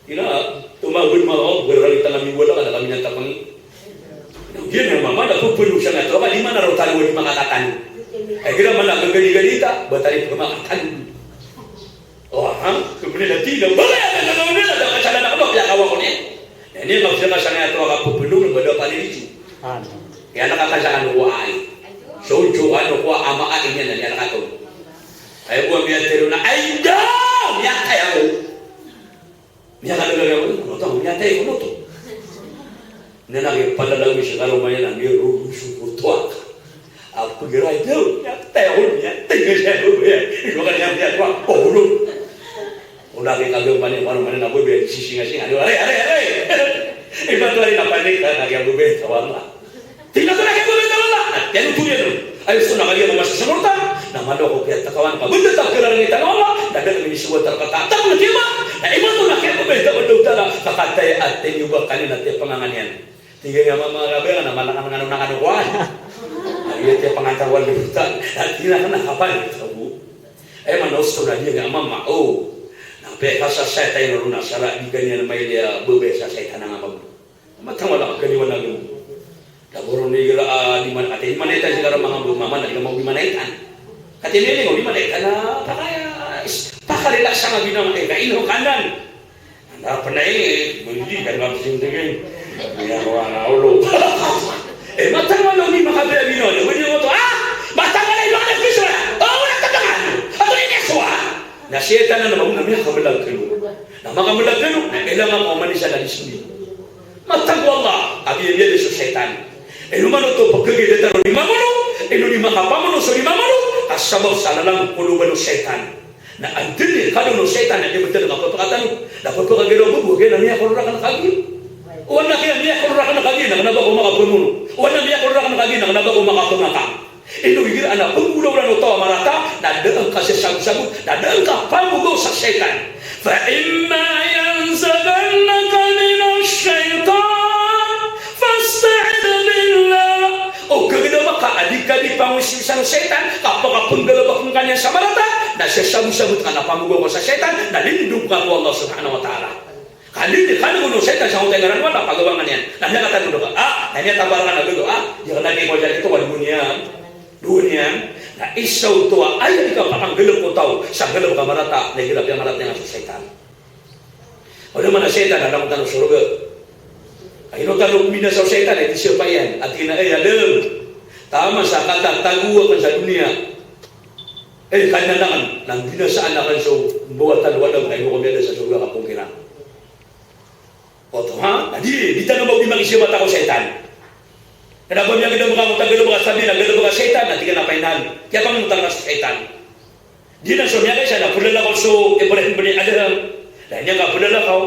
Ina, tumawag mga o, gararang itang kami wala ka na kami natapangi. Di na mama na pupulong siya nga to, di man na raw talo, di makakatalo. Ay, gira man na gagali-gali ta, ba tali pagmakatalo. O, ha? Kemudian na tig iyan a, bagay a gagawin nila, da ka siya na nakabak, ya kawa ko niyan. Ini nga siya ka siya nga to, a kapupulong, ba da pali dito. Ano? Kaya nakakasya ka no ko ay. So, so, ano ko, ama ay niya na niya nakato. Ay ko, miyatero na, ay, da! Miyatay ako. Miyakadagdag ako, ano to? Miyatay ako, ano to? Na nagipalalaw siya karoma niyan, na niruluso ko to, ah. Ako, giray daw, miyatay ako, miyatay ka siya, ano ba yan? Ino ka niya, miyatay ako, oh, no. Ola ki kagawpa niyan, kano man na bo, biya di sisinga-singa. Aray, aray, aray! Iba to ari na panik, na, na, kaya bo, biya, tawa nga. Tig iyan a tig iyan a bo, biya, tawa nga. At yan, tig iyan, ay, so, na, kaya mo masisamorta, na, malo ko, kaya takawan ka. Benda ta, kaya rin ito, tawa nga. Na, dahil may suwat, tarkata, tawa nga, tiyawa. Na, iman to na, kaya bo, biya, tawa nga, tawa nga. Kakatay, at, tiyawa, kanina, tiyawa, pangangan iyan. Tig iyan a mama, grabe ka na, malakan nga nung nakanokuan. Ay, iya tiya pangantawan lutan. At ina ka na kapal, sabu. Ay, manaos to na di nga mama, o. Na pekasasaytan ron na sara, di ka niyan mailay a babay sa saytan a nga mago. Matang wala ka galiwan na gamo. Daboron ni gira, ah, di man, ati, di man itan sigara mama, mama na di ka mago di man itan. Ati, nini mo, di man itan na, pakaya, is, pakarelax sa nga ginawa, eh, kain ho kanan. Anda pn a, eh, beli kan, nga psindgin. Iya, wala, olo. Eh, matang wala, di makabaya bino, eh, beli mo to, ah! Matang wala, ino ka na psindgin? Oh, wala ka tangan. Ato ini so, ah! Na setan na naman, na miyakamelag kano. Na makamelag kano, na kailangan ko manisan na disiplin. Matang ko Allah, abi, abi, abi, so setan. Ino man oto pagkagay da tano di mamono, ino di makapamono so di mamono, ka sabap sa lalang koloban o setan. Na antonaa i kano o setan na di matalo nga pepakatano, na pepakagay ron bo, bo, kaya na miyakorora ka na kagiya. O na kaya miyakorora ka na kagiya, na kena ba ko makapamono. O na miyakorora ka na kagiya, na kena ba ko makapemaka. Ino igira anan a pembolaolan o taw a marata, na da angka sasabot-sabot, na da angka pamogaw sa setan. Fa imma yanzaghannaka minash shaytan, fasta'idh billah. O kagedama ka a di ka di pangowisan o setan, ka pakapenggalebek ngka niyan sa marata, na sasabot-sabot ka na pamogaw ka sa setan, na lindong ka ko Allah Subhanahu wa Ta'ala. Kani di, kani ko no setan sa otay ngaran wala, pagawangan iyan. Na miyakatagod ka, ah, na miyatabar ka na gado, ah, di ka lagi ko dyan ito, wala mo niyan. Doon iyan, na isa oto a, ay, di ka pakanggalebek o taw, sa galebek a marata, na igira piyamarata iyan so setan. Wala man a setan, na langon tano sorga. Ay, ino tano minasa o setan, ay, di siya pa iyan. At ina, ay, Adam, taman sa katatago akn sa doniya. Eh, kaya na langan, na binasaan akn so mbawatal o Allah, na ino ko miyada sa sorga ka pongkiran. Oto, ha? Na di, di tano ba di makisiyamata ko shaytan. Kna ba miyagdam ka, miyagdam ka sabi, na gdam ka shaytan, na tig iyan a painal. Kiyapangnotan ka so shaytan. Di na so miyakaisa na plalakaw so Ibrahim bin Adham. Na miyakaplalakaw.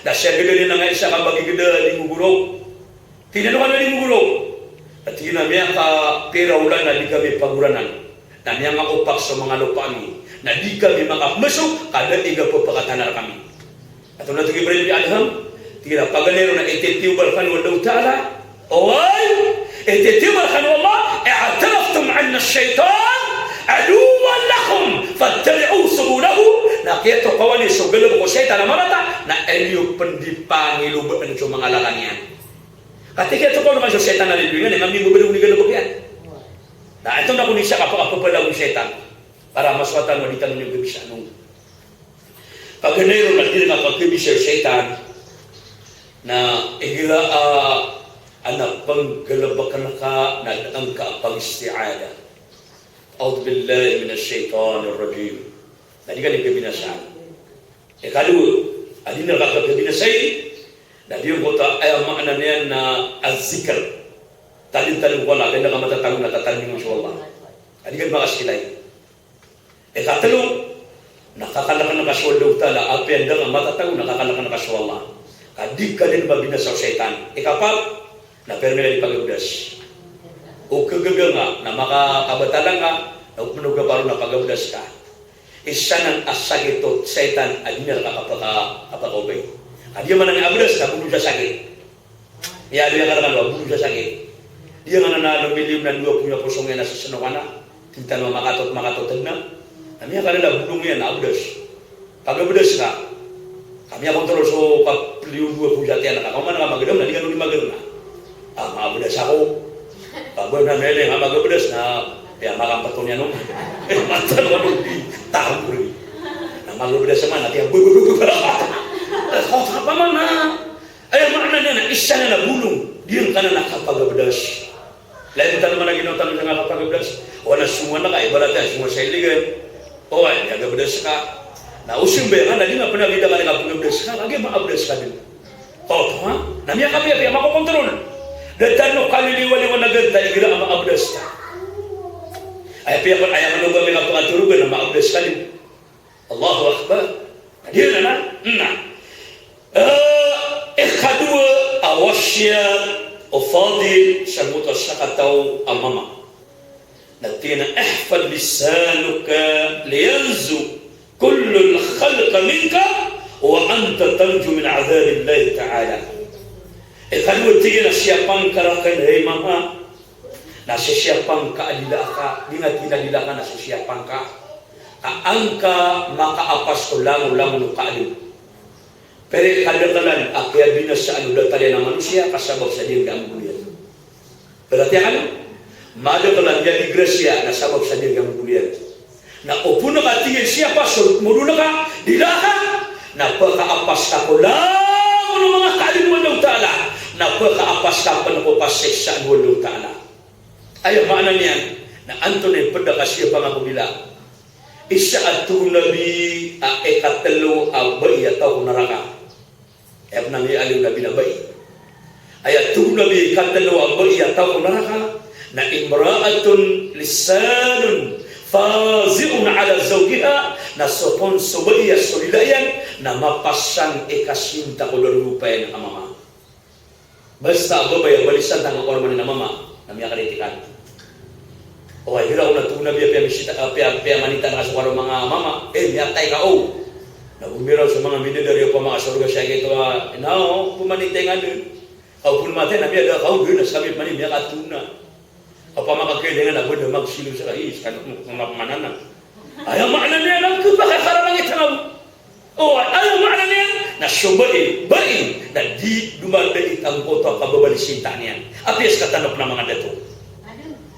Na siya gdam iyan a isa ka bagigda di gogorok. Tig iyan a, "Ano ka na di gogorok?" Na tig iyan a, "Miyakapira olan a di kami pagoranan. Na miyangakaopak so manga lopa ami. Na di kami makapmasok, ka da i kapapakatanar kami." Antonaa tig o Ibrahim bin Adham? Tig iyan a, "Paganay ron na ititiyoba rkano o Allahu Ta'ala. Oway, ititiyoba rkano o Allah, i'taraftum anna ash-shaytana aduwwun lakum fattabi'u subulahu." Na kiyatokawan iyo so galbk o shaytan a marata, na aya niyo pn di pangilobaan so manga lalan iyan. Katii kiyatokawan ka so shaytan a lilbingan iyan, na miyababaloy ko di galbk iyan. Na antonaa kon isa ka kapapalago o shaytan. Para masowa tano a di tano niyan kabisaan on. Paganay ron na di rka kakabisai o shaytan, na igira a, a, na pnggalbkn ka na da angka a pag-isti'adha. A'udhu billahi minash shaytanir rajim. Na di ka niyan kabinasaan. Ikadowa, a di rka kakabinasai, na di giyangkoto a aya maana niyan na az-zikr. Tadin-tadin ko Allah, kna ka matatago na tatadmin ka so Allah. A di ka makasakilay. Ikatlo, na kakalkn ka so Allahu Ta'ala, apiya da ka matatago na kakalkn ka so Allah. Ka di ka niyan mabinasa o shaytan. Ikapat, na pira miyaka di pagabdas. O kagaga nga, na makakabatalan ka, na o pn o gaparo na pagabdas ka. Isa nan a sakit o shaytan a di niyan rka kapaka, kapakaobay. Ka di a maana niyan abdas, na bolong sa sakit. Iya, di a karkano a bolong sa sakit. Di a maana na miliyom na dowa polo a posong iyan a sasano ka na. Tig tano a makatot, makatot na. Na miyakalala a bolong iyan na abdas. Pagabdas ka. Ka miyakontrol so kapiliyo dowa polo sa tiyan ka. Ka oman ka magdam na di ka dn di magdam na. Ah, maabdas ako. Ka ba na miyalay nga magabdas na, aya makampatong iyan on. Eh, matan ka dn di tampori. Na magabdas man na tiyan, bu, bu, bu, bu, bu. Eh, kota pa man na. Aya maana niyan na isa nan a bolong. Di ngka nan a kapagabdas. Lagid tano man a ginawa tano sa ngka kapagabdas. O na songowan ka, ibarat iyan songowan sa iligan. O, ay, miyagabdas ka. Na o simba iyan na di nga pn a gida ka na kapagabdas ka, kagiya maabdas ka dn. O, ha? Na miyakapiyapiya, makokontrol. Da tano kaliliwaliwan a ganta igira a maabdas ka. Aya piya pn, aya manoga mi kapakatorogan na maabdas ka dn. Allahu Akbar. Na di na, na. Eh, ikadowa a wasiyat o Fadil sangkoto a sakataw a mama. Na tig iyan a, "Ihfaz lisanaka liyanju kullul khalqi minka wa anta tanju min adhabillahi ta'ala." Ikadowa tig iyan a siyapang ka rakn, hay mama, na sisiyapang ka a dila ka, di nga tig iyan a dila ka na sisiyapang ka. Ka an ka makaapas ko langolangon o kaadn. Pira i kadaklan a kiyabinasaan o datar iyan a manosiya ka sabap sa di ngka a mbolayan. Pira tiyan kano? Madakl a miyadigrasiya na sabap sa di ngka a mbolayan. Na opama ka tig iyan siyapa so modon ka, dila ka, na pakaapas ka ko langon o manga kaadn o Allahu Ta'ala, na pakaapas ka pn ko pasiksaan o Allahu Ta'ala. Aya maana niyan na antonaa i pd a kasiyapang a ko dila. Isa a tig o Nabi a ikatlo a bai a taw ko naraka. Aya pn a miyaaloy o Nabi na bai. Aya tig o Nabi a ikatlo a bai a taw ko naraka na imra'atun lisanun fazi'un ala zawjiha, na so kon so bai a so dila iyan na mapasang i kasinta ko darodopa iyan a mama. Basta a babay a balisan tano ko aroma niyan a mama, na miyakaditikan. O, ay, hira o na tig o Nabi a piya misita, a piya, piya manita na so karoma nga mama, eh, miyatay ka, o. Na gomiraw so manga bidadari opama ka sorga siya gito a, na, o, opama manitay nga dn. Ka opama matay na miyada ka, o, dn, na sabi pman i miyakatona. Opama ka kailangan a bada magsilo sa, i, sa, na, na, na, na. Aya maana niyan na, kepakakarama ngitano. O, aya maana niyan na so bai, bai, na di domadait angkoto a kababalisinta niyan. Apiya sekatano pn a manga dato.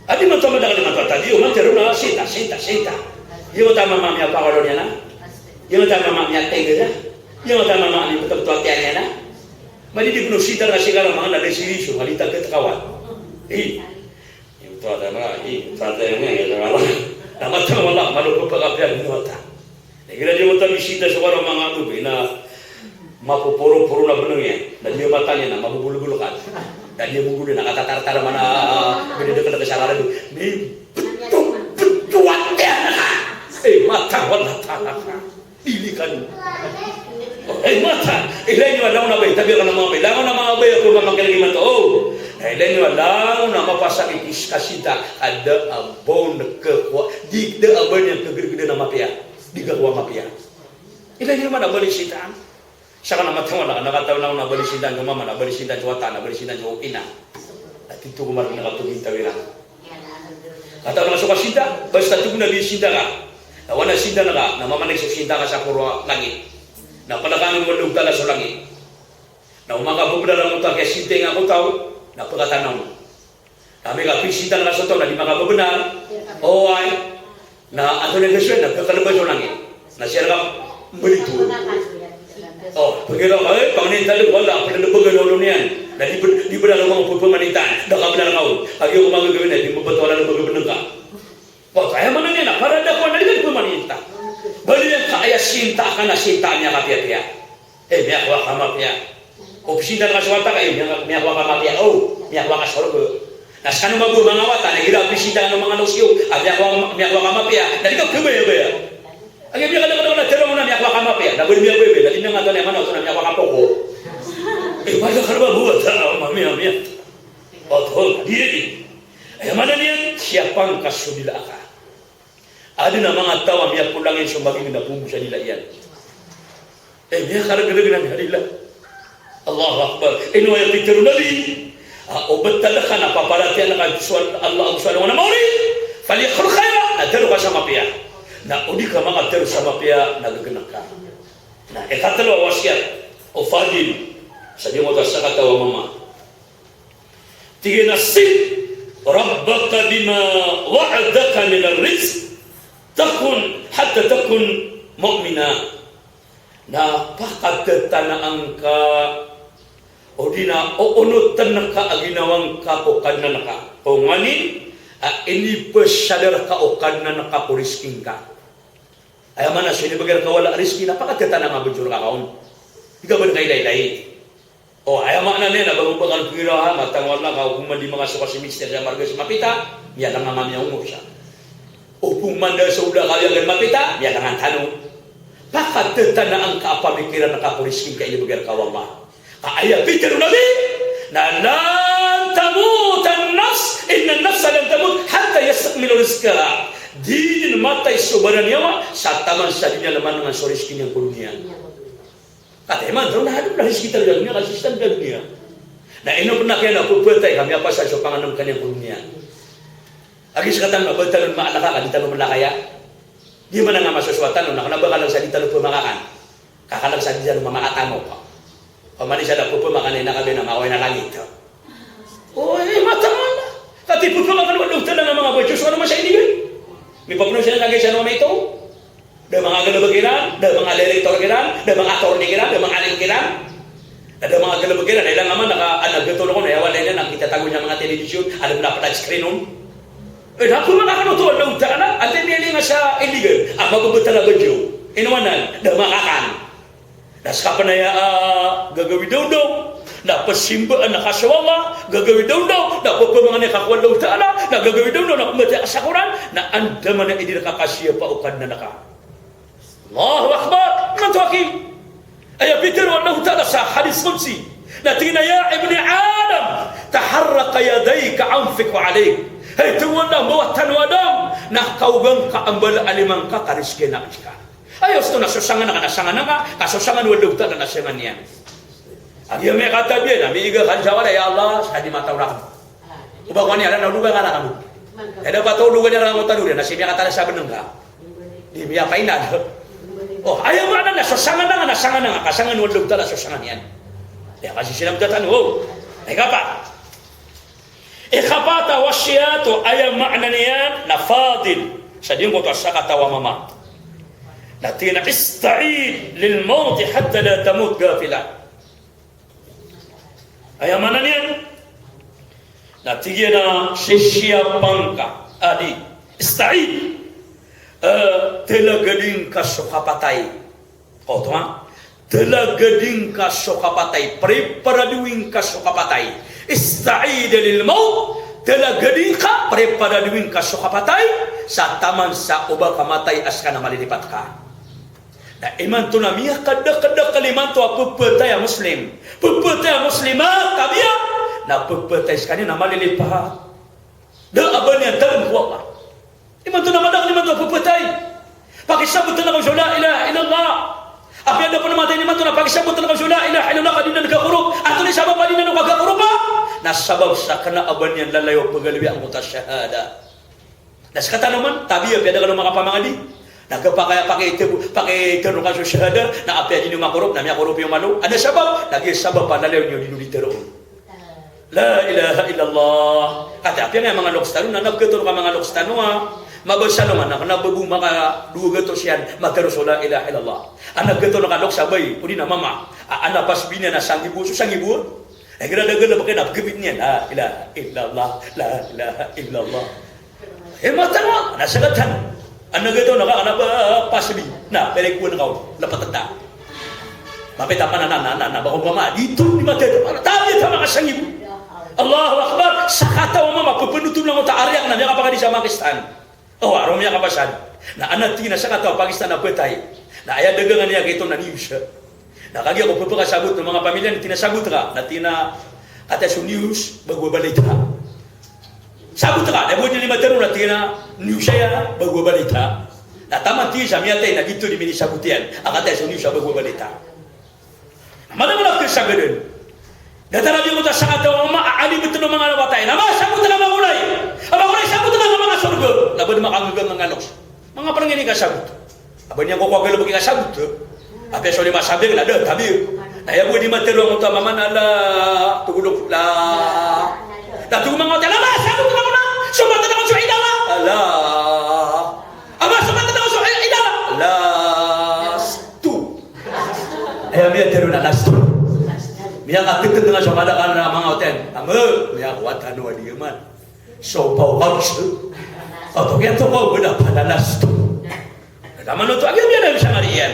Adi man to madakl imanto a tadi, o man tero na sinta, sinta, sinta. Iyo ta mama miyapakalo niyan na. Iyo ta mama miyatay niyan. Iyo ta mama miyapatagto a tiyan niyan na. Madidi pn o sinta na sigara manga na da i siriso, madi tagkat kawan. Eh. Iyo ta tama, iyo ta tama, iyo ta tama. Na matang wala, malo ko pagapya di wata. Na igira di wata bisita so wara manga adobe na mapoporoporo na beneng iyan. Na di mata niyan na mabobolbol ka. Na di muguli na katatartar mana bini dekel sa karado. Ni beto, beto wata na ka. Eh, matang wala, tala ka. Dili kano. Eh, mata. Ilay niyo a langon a babay. Tabiya kano a manga babay. Langon a manga babay a ko mamakirig imanto. Oh. Na ilay niyo a langon a mapasakit i kasinta. Kada a ba on khakowa. Di, da a ba niyan khagergeden a mapiya. Di khakowa mapiya. Ilay niyo man a bali sintaan. Saka na matang wala, na katawan langon a bali sintaan so mama, na bali sintaan so wata, na bali sintaan so ina. Na tito ko margn a kapagintawira. Katawan a so kasinta, basta togon a di sinta ka. Na oway na sinta ka, na mamanik so sinta ka sa poro a langit. Na palakanon o Allahu Ta'ala so langit. Na o makabebenar angkoto a kiyasinta iyan ko taw, na pekatanaw. Na amay ka pisinta ka so taw na di makabebenar. Oway. Na antonaa i kasoy na kakalebay so langit. Na siya ka mbalito. O, pegiraw ka, eh, pangnin tano, wala, paglebegan o olo niyan. Na di ber-, di benar o manga pepemaninta. Da ka benar ka on. Kagiya ko manga gagawii na di mabatolan a paglebegan ka. O, aya maana niyan na, para da ko na di ka pemaninta. Bali niyan ka aya sinta ka na sinta a miyakapiyapiya. Eh, miyakowa ka mapiya. O pisinta ka so wata ka, eh, miya-, miyakowa ka mapiya. O, miyakowa ka sorga. Na skano mambo manga wata, na igira pisinta kano manga loks iyo, ah, miyakowa, miyakowa ka mapiya. Na di ka kabayabaya. Agi miyakadakadakl a tero na miyakowa ka mapiya. Na bali miyakowa, na di miyangato na manga wata na miyakowa ka poko. Eh, pada ka rba bo wata, ah, mamiya, miya. Oto, di, di. Aya maana niyan, siyapangka so dila aka. Adn a manga taw a miyakolangin so maging na phoon sa dila iyan. Eh, miyakargrg na miyadila. Allahu Akbar. Ino aya pitharo o Nabi? Ah, o btad ka na paparatiyayaan ka so Allah, so Allah na maori. Falyaqul khayran. Na tharo ka sa mapiya. Na o di ka makatharo sa mapiya, na ggn ka. Na ikatlo a wasiyat o Fadil. Sa di mo ta sakataw a mama. Tig iyan a, "Sil rabbaka bima wa'adaka minar rizq, takun, hatta takun mu'mina." Na pakattanaan ka, odi na oonotn ka a ginawa ngka ko Kadnan ka. Ko nganin a inipasad rka o Kadnan ka ko rizki ngka. Aya maana so inibgay rka o Allah a rizki na pakattanaan ka a bajor ka kaon. Di ka bn kailaylay. O, aya maana niyan na ba bo ba kalpira ha, matang wala ka, opama di makasoka si mister sa marga si mapita, miyatangan ka miyaongor sa. Opama da sa oda ka iyan mapita, miyatangan tano. Pakattanaan ka a pamikiran ka ko rizki ngka a inibgay rka o Allah. Ka aya pitharo o Nabi, na lan tamutan nafs, innan nafsa lan tamut hatta yastakmila rizqaha. Di dn matay so baraniyawa, sa taman sa di niyan lmngan so rizki niyan ko doniya. Kataya man, tano na hadap na rizki tano sa doniya, ka rizki tano sa doniya. Na ino pn a kiyan a pphantay ka miyapasad so pangnngkn iyan ko doniya. Agi skatano na ba tano maalaka ka di tano mlakaya. Di man a nga masosowa tano na kna ba ka lang sa di tano pmakakan. Ka ka lang sa di tano mamakatamok. Pamani sa da pphamakan iyan na kagiya na makaoy na langit. O, eh, matang wala. Ka di pphamakan o Allah Ta'ala na manga bajor, so ano man sa inigan. Mipapno siran sa gisa no mito. Da manga galbk iran, da manga director iran, da manga attorney iran, da manga alim iran. Da manga galbk iran, da ilan a man na ka, ana gtoro ko na aya walay niyan a kitatago niyan a manga television, alim na pla screen on. Eh, da pphamakan o Allah Ta'ala, antaa i miyalinga sa inigan, a mababtad a bajor. Ino anan, da makakan. Na ska pn aya, ah, gagawii dawndaw, na pzimbaan ka so Allah, gagawii dawndaw, na pphamakan ka ko Allah Ta'ala, na gagawii dawndaw, na pmbatiyaan ka sa Qur'an, na andamanaya i di rka kasiyapa o Kadnan ka. Allahu Akbar! Imanto aki. Aya pitharo o Allah Ta'ala sa hadith qudsi. Na tig iyan a, "Ya ibni Adam, taharraka yadayka anfiq alayk." Hay tig o Allah, mbawataan o Adam, na kaoga ngka a mbala a lima ngka ka rizkian ka sii ka. Aya osto na so sangan ka na sangan ka, ka so sangan o Allah Ta'ala na sangan iyan. Agi a miyakatabiya na miiga ka sa wala, ya Allah, ska di mataw rakn. O ba ko ani, ala na ologa ka rakn. Aya da pataw ologa niyan rakn o tano ri, na sii miyakatara sa bnng ka. Di miyapainad. O, aya maana na so sangan ka na sangan ka, ka sangan o Allah Ta'ala so sangan iyan. Aya ka sii sii na mtatan, o. Ikapat. Ikapat a wasiyat o aya maana niyan na Fadil. Sa di ngkoto a sakataw a mama. Na tig iyan a, "Ista'id lil mawti hatta la tamut ghafila." Aya maana niyan na tig iyan a sisiyapangka. Adi, ista'id. Eh, talagadin ka so kapatay. Oto, ha? Talagadin ka so kapatay. Preparadowin ka so kapatay. Ista'id lil mawt. Talagadin ka, preparadowin ka so kapatay. Sa taman sa o ba ka matay a ska na malilipat ka. Na imanto na miyakadakdakl imanto a pepatay a Muslim. Pepatay a Muslim a tabiya. Na pepatay skaniyan na malilipat. Da a ba niyan talm ko Allah. Imanto na madakl imanto a pepatay. Pakisabotn ka so la ilaha illallah. Apiya da pn matay imanto na pakisabotn ka so la ilaha illallah ka di niyan kakorop. Antonaa i sabap a di niyan kakorop? Na sabap sa kna a ba niyan lalayon pagalawiya angkoto a shahada. Na sktano man, tabiya apiya da kano makapamangadi. Na kapakay, pakay, pakay, kano ka so shahada, na apiya di niyo makorop, na miyakorop iyo malo. Adn a sabap, na giya sabap a lalayon iyo di niyo di tharoon. La ilaha illallah. Katii apiya nga manga loks tano, na nabgatoon ka manga loks tano a mabasa langon, na kna ba bo makadowa gatos iyan matharo so la ilaha illallah. A nabgatoon ka loks a bai, odi na mama. A, adn a pasbi niyan na sangibo, so sangibo. Igira da galbk iyan na pgabit iyan, la ilaha illallah, la ilaha illallah. Eh, matharo, na sktano. Adn a gataw na ka, kna ba pasbi. Na, pira i kowan ka on, lptn ta. Mapita man, na, na, na, na, ba ko mama, di to, di matay, tabi ta makasangibo. Allahu Akbar, sakataw a mama, pphanothol na angkoto a ariya kna, miyakapakadi sa Pakistan. O, aro miyakabasa. Na adn a tig iyan a sakataw a Pakistan a phatay. Na aya dagangan iyan giyoto na news. Na kagiya ko pphakasabot o manga pamilya niyan, tig iyan a sabot ka. Na tig iyan a kataya so news, bago a balita. Sabot ka, na bo niyan di matharo na tig iyan a news aya, bago a balita. Na taman tig iyan sa miyatay na giyoto di minisabot iyan a kataya so news a bago a balita. Mala-mala a psagadan. Datar a giyoto a sakataw a mama a alibt o manga wata iyan. Na mama, sabot ka a manga olay. A manga olay, sabot ka a manga sorga. Na ba di makanggaga manga loks. Manga prangan i kasabot. A ba niyan ko kowa galbk i kasabot. Apiya so lima sabik na da, tabi. Na aya bo di matharo angkoto a mama na la, togolok la. Na togo manga wata iyan, la, sabot ka a mama. So mata na ko so ila la. Ala. A ba so mata na ko so ila la. Lastu. Aya miyatharo na lastu. Miyakatitid nga so madakan a manga wata iyan. Ama, miyakowa tano a di man. So paw kaws. Oto kiyan to kaw bada pada lastu. Na taman oto a giya miyanan sa ngari iyan.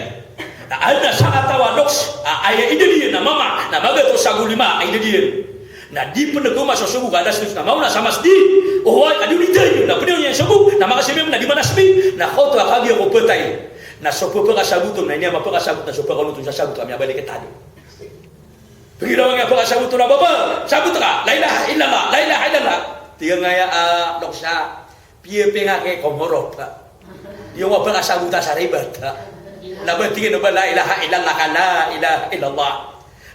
Na adn a sakataw a loks a aya idad iyan a mama na magatos ago lima a idad iyan. Na di pn kaoma so sogo ka alas dos na maona sa masjid. Oway, ka di onitay na pd iyan sogo na makasimim na di manasbi. Na kaoto a kagiya ko phatay. Na so pphakasabot on na iniyan mapakasabot na so pakaonot on sa sabot a miyabalik i tado. Pgiraw a miyapakasabot on a baba, sabot ka, la ilaha illallah, la ilaha illallah. Tig iyan a, ah, loks a, piya pingaki ko morop. Iyo nga pakasabotan sa ribat. Na ba tig iyan o ba la ilaha illallah ka, la ilaha illallah.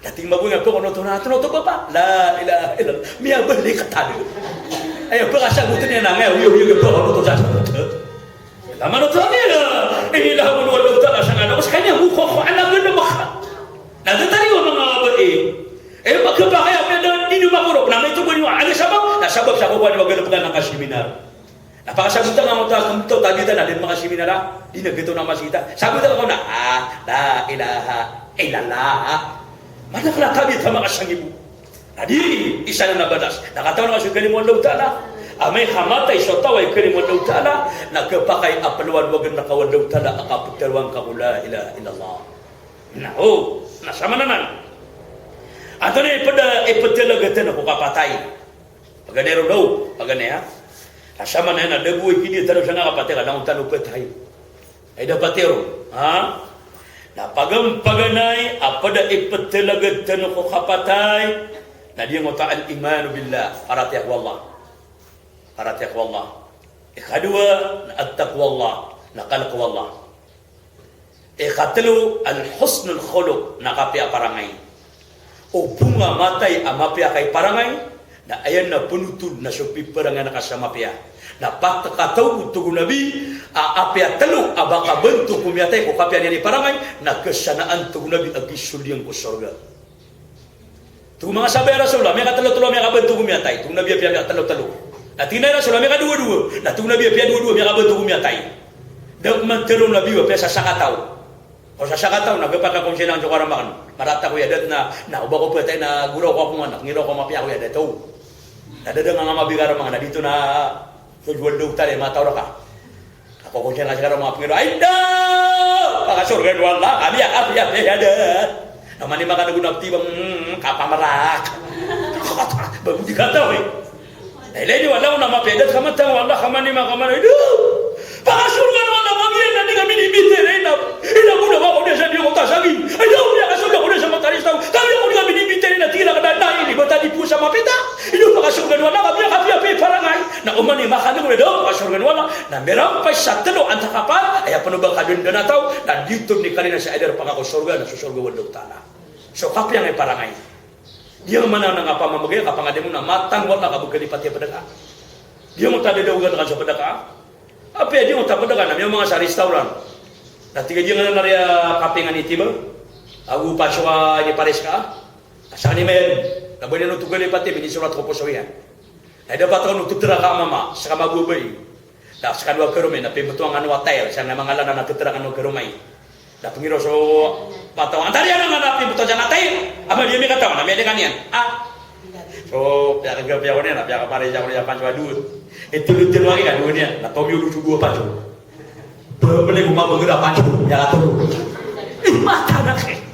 Na tig iyan mambo nga pakaonot on a, tonot o baba, la ilaha illallah. Miyabalik i tado. Aya pakasabotan iyan na nga, iyo, iyo, iyo, pakaonot on sa sabot. Taman oto a la ilaha illallah, Allahu Ta'ala, sa ngala ko skaniyan, mokokowaan a ganda maka. Na datar iyo a manga bae. Eh, pagkapakay a pwede di niyo makorop, na maito ba niyo, adn a sabap, na sabap sa kokowa niyo a galbk a manga seminar. Na pakasabotan ka angkoto a kmto, tabi ta na di manga seminar a, di na gito na masita. Sabap ta ko na, ah, la ilaha illallah. Madakl a tabi ta manga sangibo. Na di, isa na batas. Na katawan ka so kalima o Allahu Ta'ala. Amay ka matay so taw a kalima o Allahu Ta'ala, na khapakay a plowan o agen rka o Allahu Ta'ala a kaptharoan ka ko la ilaha illallah. Na, o, na samanan. Antonaa i pd a, i pd a lagatan ko kapatay. Paganay ron daw, paganay, ha? Na samanan na da bo i pd a tharoa sa nga kapatay ka langon tano phatay. Ay da pati ron, ha? Na pagam-, paganay a pd a iptalaga tano ko kapatay, na di ngoto a al-imanu billah, paratiyaya ko Allah. Paratiyaya ko Allah. Ikadowa, na at-taqwallah, na kalk o Allah. Ikatlo, al-husnul khuluq, na kapiya parangay. O bo nga matay a mapiya ka i parangay, na aya na pnotol na so piparangayan ka sa mapiya. Na pat-, kataw o tig o Nabi, a apiya tlo a ba kabanto ko miyatay ko kapiya niyan i parangay, na kasanaan, tig o Nabi, a gisold iyan ko sorga. Tig o manga sahabah, ya Rasulullah, miyakatlo-tlo a miyakabanto ko miyatay. Tig o Nabi, apiya miyakatlo-tlo. Na tig iyan a, ya Rasulullah, miyakadowa-dowa. Na tig o Nabi, apiya dowa-dowa a miyakabanto ko miyatay. Da pman tharoon o Nabi, apiya sa sakataw. O sa sakataw na gpaka konsinan so karamakan. Marata ko iya dat na, na o ba ko phatay na goraw ko ako nga anak, ngiraw ko mapiya ko iya dat, o. Na da dn nga mabikar a manga na dito na so juwal doktor i mataw rka. Na Kokosan ka sa karo manga pangiro, ay daw! Pakasorgan o Allah kami a kapiyapiya da. Na mani makan ago na tiba, mm, kapamarak. Ba bo di kataw, eh. Na ilay niyo o Allah na mapiya da ka matang o Allah ka mani makan, ay daw! Pakasorgan o Allah kami a na di kami di bitera ina. Ina bo na wako di sa di ko tasagin. Ay daw! Pakasorgan o Allah sa mataristaw. Kami ako di kami di bitera ina tira ka da na ini bata di po sa mapita. Ino pakasorgan o Allah kami a kapiyapiya parangay. Na oman i makan ago na daw pakasorgan o Allah. Na mirampay sa telo antaa ka pat, aya pn o ba ka dn dn a taw, na di oto dn ikalina sa idar pangako sorga, na so sorga o Allahu Ta'ala. So kapiya ngka i parangay. Di ngka maana na ngka pamamagay, kapangadn mo na matang o Allah ka bo kalipati a pd ka. Di ngka ta dadawagan ka so pd ka. Apiya di ngka ta pd ka, na miyaoma ngka sa restaurant. Na tig a di ngka na riya kape ngka ni tiba. Ago paso ka di pares ka. Sa kani mayan, na ba niyan oto kalipati, minisorat ko poso iyan. Na ida pataw no tatra ka a mama, ska mababay. Na ska dowa karoma iyan, na pimbtowan kano a tayl, sa na mangala na tatra kano a karoma iyan. Na pangiro so pataw, antaa iyan a na pimbtowan sa na tayl, a madi ami kataw, na miyadi kaniyan. Ah. So, piyaka, piyaka niyan, na piyaka pare sa ko niyan, panso a dowa. Ito, ito, ito, ito, ito, niyan, na tomiyo do so dowa panso. Pembeli ko mabagr a panso, ya, ato. Eh, mata na ke.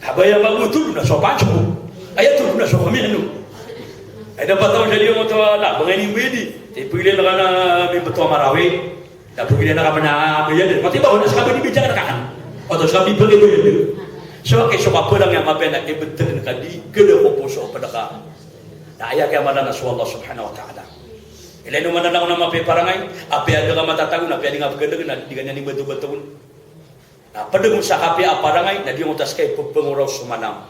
Abaya mabutul na so panso. Aya to na so kami ano. Ay dapat taw sa di mo to na, bangay ni bidi. Ti pili na kana mi beto marawi. Na pili na kamana baya. Mati ba wala sa kabidi bijakan ka. Oto sa kabidi baya. So, kay so kapelang ya mapena, eh, betul ka di, kada ko poso, pada ka. Na aya kaya malana so Allah Subhanahu wa Ta'ala. Ilay no mananang na mapiya i parangay, apiya da ka matatago, na apiya di nga pagandeg, na di ka niyan ibato-bato. Na pd on sa kapiya a parangay, na di on ta ska i ppangoraw so malam.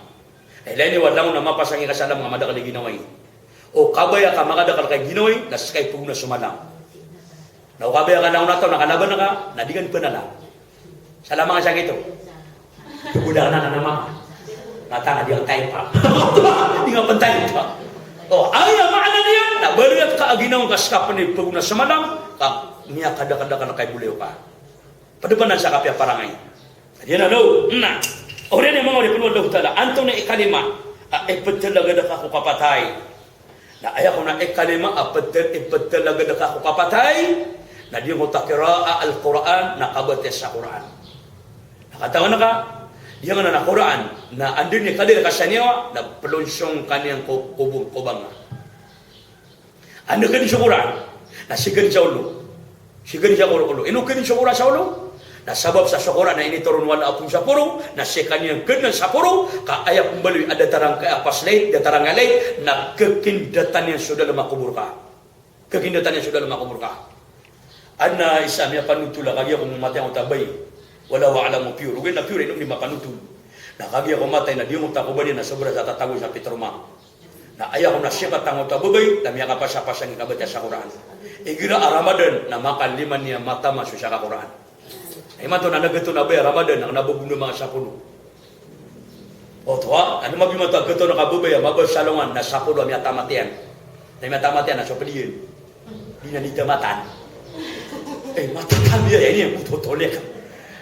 Na ilay niyo a langon a mapasang i kasalam nga madakl i ginawa i. O kabaya ka makadakl ka i ginawa i, na ska i pagona so malam. Na o kabaya ka langon a taw na kalaban ka, na di ka pn ala. Salam nga sa gito. Kagoda ka na, na mama. Na tanga di ang type pa. Di nga pn type pa. O, aya maana niyan, na baloy ka a ginawa ka ska pn i pagona so malam, ka miyakadakadakl ka i bolayoka. Pd pn sa kapiya parangay. Di na lo, na. Oriyan iyan manga oripn o Allahu Ta'ala, antonaa i kalima a iptalagad ka ko kapatay. Na aya kon a ikalima a ptal, iptalagad ka ko kapatay, na di ngka ta kiraa Al-Qur'an, na kabatiya sa Qur'an. Na katawan ka, di ngka na Qur'an, na anda i kadir ka sa niyawa, na plonsong ka niyan ko, ko, ko banga. Anda ka di so Qur'an, na sigan sa olo. Sigan sa olo, olo. Ino kn so Qur'an sa olo? Na sabap sa so Qur'an na initoron o Allah a polo sa polo, na skaniyan kn sa polo, ka aya pmbaloy a datar angkaya a paslay, datar angkaya lay, na kakindatan iyan so dalm a kobor ka. Kakindatan iyan so dalm a kobor ka. Adn a isa a miyapanotol a kagiya ko matay angkoto a babay. Wallahu a'lam piyor. Ogaid na piyor, ino di mapanotol. Na kagiya ko matay na di angkoto a kobor iyan na sobra sa tatago sa pitroma. Na aya kon a sipat angkoto a babay, na miyakapasapasang i kabatiya sa Qur'an. Igira a Ramadan, na makalima niyan matama so saka Qur'an. Na imanto na nagato na babay a Ramadan, na kna ba bo na manga sapolo. Oto a, na mabima to a gato na ka babay a mabasa alongan, na sapolo a miyatamat iyan. Na miyatamat iyan, na so pd iyan. Di na di tamatan. Eh, matatabi aya ini, ang putotolek.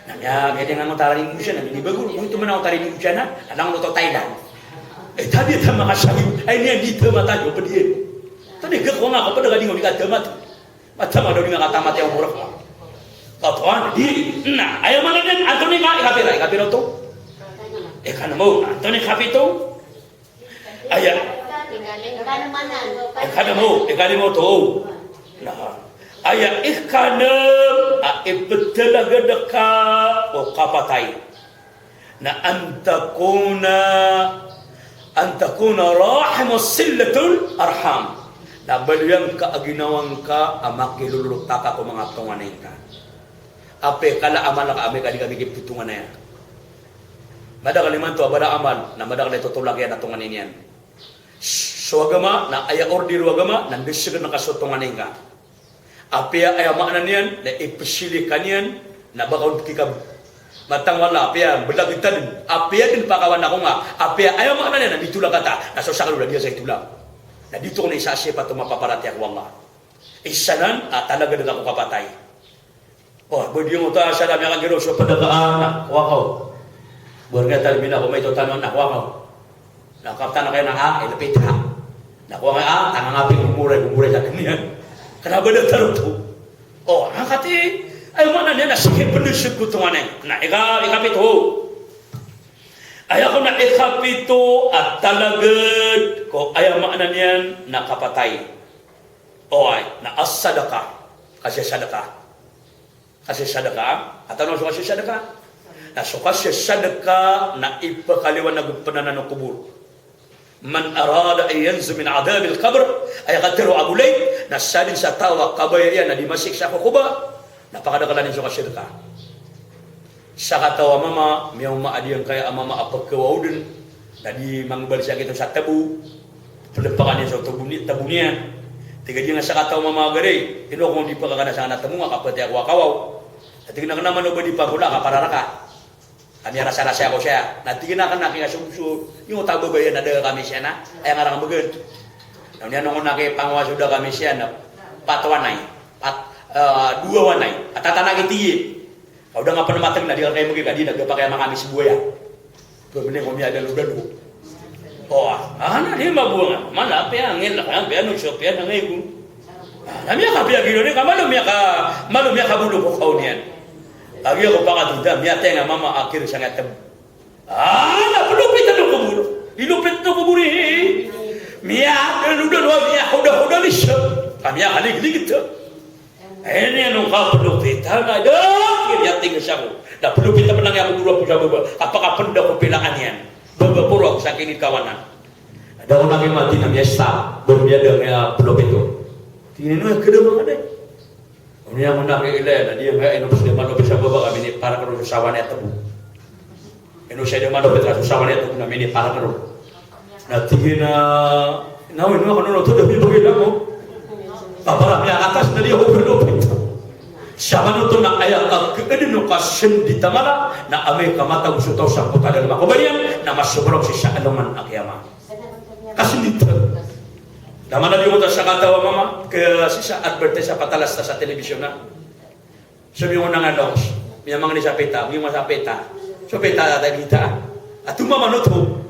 Na miya, miya di nga ngotari ni Musya, na minibago, mo ito man ngotari ni Musya na, alang mo to Thailand. Eh, tabi ta makasagi, ay niya di tamatan, yo pd iyan. Tabi, gak ko nga, ko pd ka di nga di ka tamat. Matama daw di nga katamat iyan, umur ko. Katoan, di, na, aya maana niyan, antonaa i ka, ikapira, ikapira oto? Ikanm, antonaa i kapito? Aya. Ikanm, ikanm oto. Na. Aya ikanm a iptalagad ka ko kapatay. Na an takuna, an takuna rahima silatul arham. Na baloy angka a ginawa ngka a makilolotaka ko manga tonganay ngka. Apiya kala a mala ka amay ka di ka mikiptonganay. Madakl imanto a bala amal, na madakl i totolak iyan a tonganay niyan. So agama, na aya order o agama, na ndesegen ka so tonganay ngka. Apiya aya maana niyan, na ipsili ka niyan, na ba ka on pkikab. Matang o Allah, apiya, blag i tadn, apiya dn pakawan ako nga, apiya aya maana niyan, na mitolak ka ta, na so sakn o da di a sa itolak. Na di oto kon isa a sipat o mapaparatiyaya ko Allah. Isa nan, a talagad ka ko kapatay. O, ba di ngka ta sa da miyakagiraw so pd ka a, na, kowa ka o. Ba ngka ta di mina ko maito tano, na, kowa ka o. Na, kaptan ka na, a, ilapit ka. Na, kowa nga, a, tanga nga pi, gumuray, gumuray sa kaniyan. Kna ba da taro to. O, angkati, aya maana niyan na sii pndsg ko tonganay. Na ika, ikapito. Aya kon a ikapito a talagd ko aya maana niyan na kapatay. Oway, na as-sadaqah. Kasasadaqah. Kasasadaqah. Katawan o so kasasadaqah? Na so kasasadaqah na ipakaliwanag pn anan o kobor. Man arada an yunja min adhabil qabr, aya katharo a golayn, na sadn sa taw a kabaya iyan a di masiksa ko koba, na pakadaklan iyan so kasadaqah. Sakataw a mama, miyaoma a giyangkaya a mama a pkhawaw dn, na di mangbal sa gioto sa tabo, plpakan iyan so tabo ni-, tabo niyan. Tig a giyangkaya sakataw a mama a gari, ino ko di pkagana sa anak tamo nga kapatay ako a kawaw. Na tig iyan a kna man o ba di pagola ka para rka. Kami a rasarasay ako saya. Na tig iyan a kna ki nga so, so, iyo ta babaya na da kami siya na. Aya nga rka mbgan. Na oniyan o ngona ki pangowa so da kami siya na. Pat wanay. Pat, eh, dowa wanay. At tatanak i tiyi. Ka o da nga pn matg na di ka kay mgi ka di na gapakay a manga misbwaya. Pmni ko miyadalodalo. O, a, ana di mabowang. Mana piya ngil ka, piya no so, piya na ngay ko. Ana miyakapiya gino ni ka, malo miyaka, malo miyakabolo ko kaw niyan. Agi ako pakatida, miyatay nga mama a kir sa nga tb. Ana, plopitan o kobor. Di lopitan o kobor i. Miyadalodalo, miyakodakoda ni sa. Ka miyakaligligit. Iniyan o kaplopitan a da, iniyan tig sa ko. Da plopitan pn angkai a kobor a polo sa baba. Kapakapnda ko pilaan iyan. Baba poro ako sa kinikawanan. Da ko na kimati na miyasta. Baba miyada angkai a plopito. Tig iyan o, kda manga da. Oniyan ko na kiilay na di angkai a ino pos da malopit sa baba ka minipark roo so sawan iyan a tbo. Ino siya di malopit ka so sawan iyan a tbo na minipark roo. Na tig iyan a, na ino ako nono to da mibagay na ko. Papara miyakatas na di ako malopit. Sa manoto na aya ka kdn o kasndit a mala, na amay ka matag so taw sa kota dalm a kobor iyan, na masobrang sii sa alaman a kiyama. Kasndit. Na mana di ko ta sakataw a mama, ka sii sa advertise a patalasta sa telebisyon na. So miyonang a loks, miyamangni sa pita, miyonang sa pita. So pita ta gita. Ato mama noto.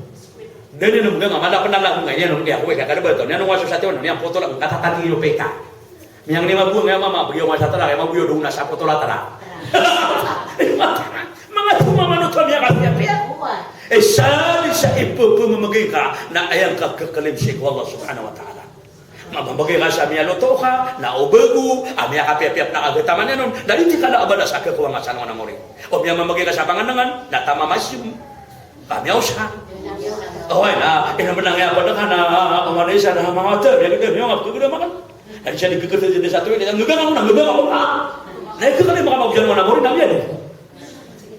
Dn iyan o manga mala pn a lako nga iyan o manga ko ka kalbato. Iyan o nga so sa tiwan, iyan potol a katatati o pita. Miyangni mabowang a mama, bgi o nga sa tara, mabowang o dona sa potol a tara. Manga to mama noto miyakapiyapiya. Isa di sa ipphmgay ka na aya ngka khaklaim sii ko Allah subhanahu wa ta'ala. Mamamagay ka sa miyaloto ka, na o bago, a miyakapiyapiya pn a kagataman iyan on, na di ti kala a balas a khakowa nga sa nongon a mori. O miyamamagay ka sa panganangan, na tamamasi mo. Ka miyaosa. Oway na, ino pn a ngaya pn ka na, o manisa na manga wata, miyagda, miyawangap, gda makan. Na di siya di khakhati di sa toilet, na ngga ako na, ngga ako na. Na ikakali makamagoyan mo na mori na miyan.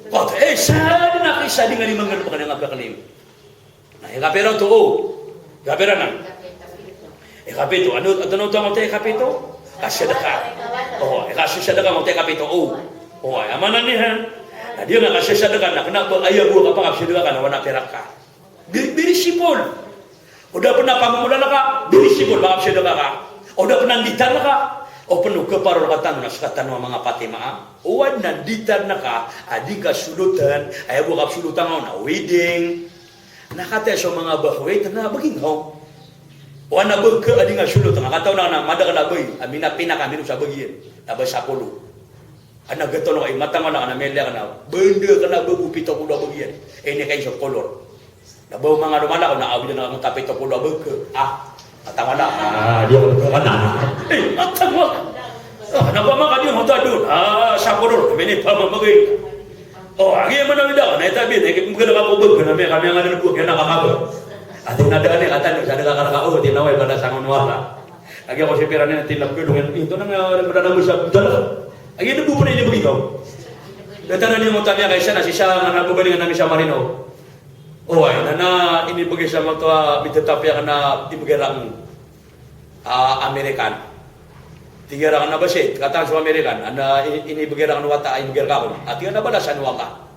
Kot, eh, sa di na, sa di nga di mangga pn ka na nga khaklaim. Na ikapira oto, o. Ikapira nan? Ikapito. Ano, ano, ano, ano, ikapito? Kasadaka. O, ikasadaka mo ikapito, o. O, aya maana niyan. Na di nga kasadaka na kna ba aya bo ka pakasadaka ka na wana pirak ka. Bi-, birisipol. O da pn a pamamolala ka, birisipol, pakasadaka ka. O da pn a nditan ka. O pn o kaparo ka tano na ska tano a manga Fatima. O adn a nditan ka, a di ka solotan, aya bo ka solotan ka na wedding. Na kataya so manga bahoy, tana bgi ngka on. O ana bgi a di nga solot, nga katawan na madakl a bae, a minapina ka, mino sa bgi iyan, na ba sapolo. Ana gatono ka, i matang ka na, ana meliya ka na, banda ka na bago pito polo a bgi iyan. Ini kain so kolor. Na ba manga lomalakaw, na awid na ka pito polo a bgi. Ah, Matang wala. Ah, di ako nagkakana. Eh, matang wala. Ah, na ba makadi yung hotadon? Ah, sa koror, mini pamamagay. O, agi man a wida, na itabi, na ikipagana ka ko bag, na may kami ang ano po, kaya nakakaba. At yung nadaan eh, katan, sa nagkakaraka, o, tinaway, bala sa ngon wala. Agi ako si Piran, tinap ko, dungen, ito na nga, wala na mo sa dala. Agi, ito po pala yung ibig ikaw. Datan na niyo mo tanya kay sana, si sa, nga nababalingan namin sa Marino. O, ay, na, na, inibagay sa mga to, ah, bitatapiak na ibagay lang. Ah, American. Tig iran a ba sii, katawan so American, ana i-, inibgay rakn o wata a ibgay rka akn. Ati ana balasan o Allah.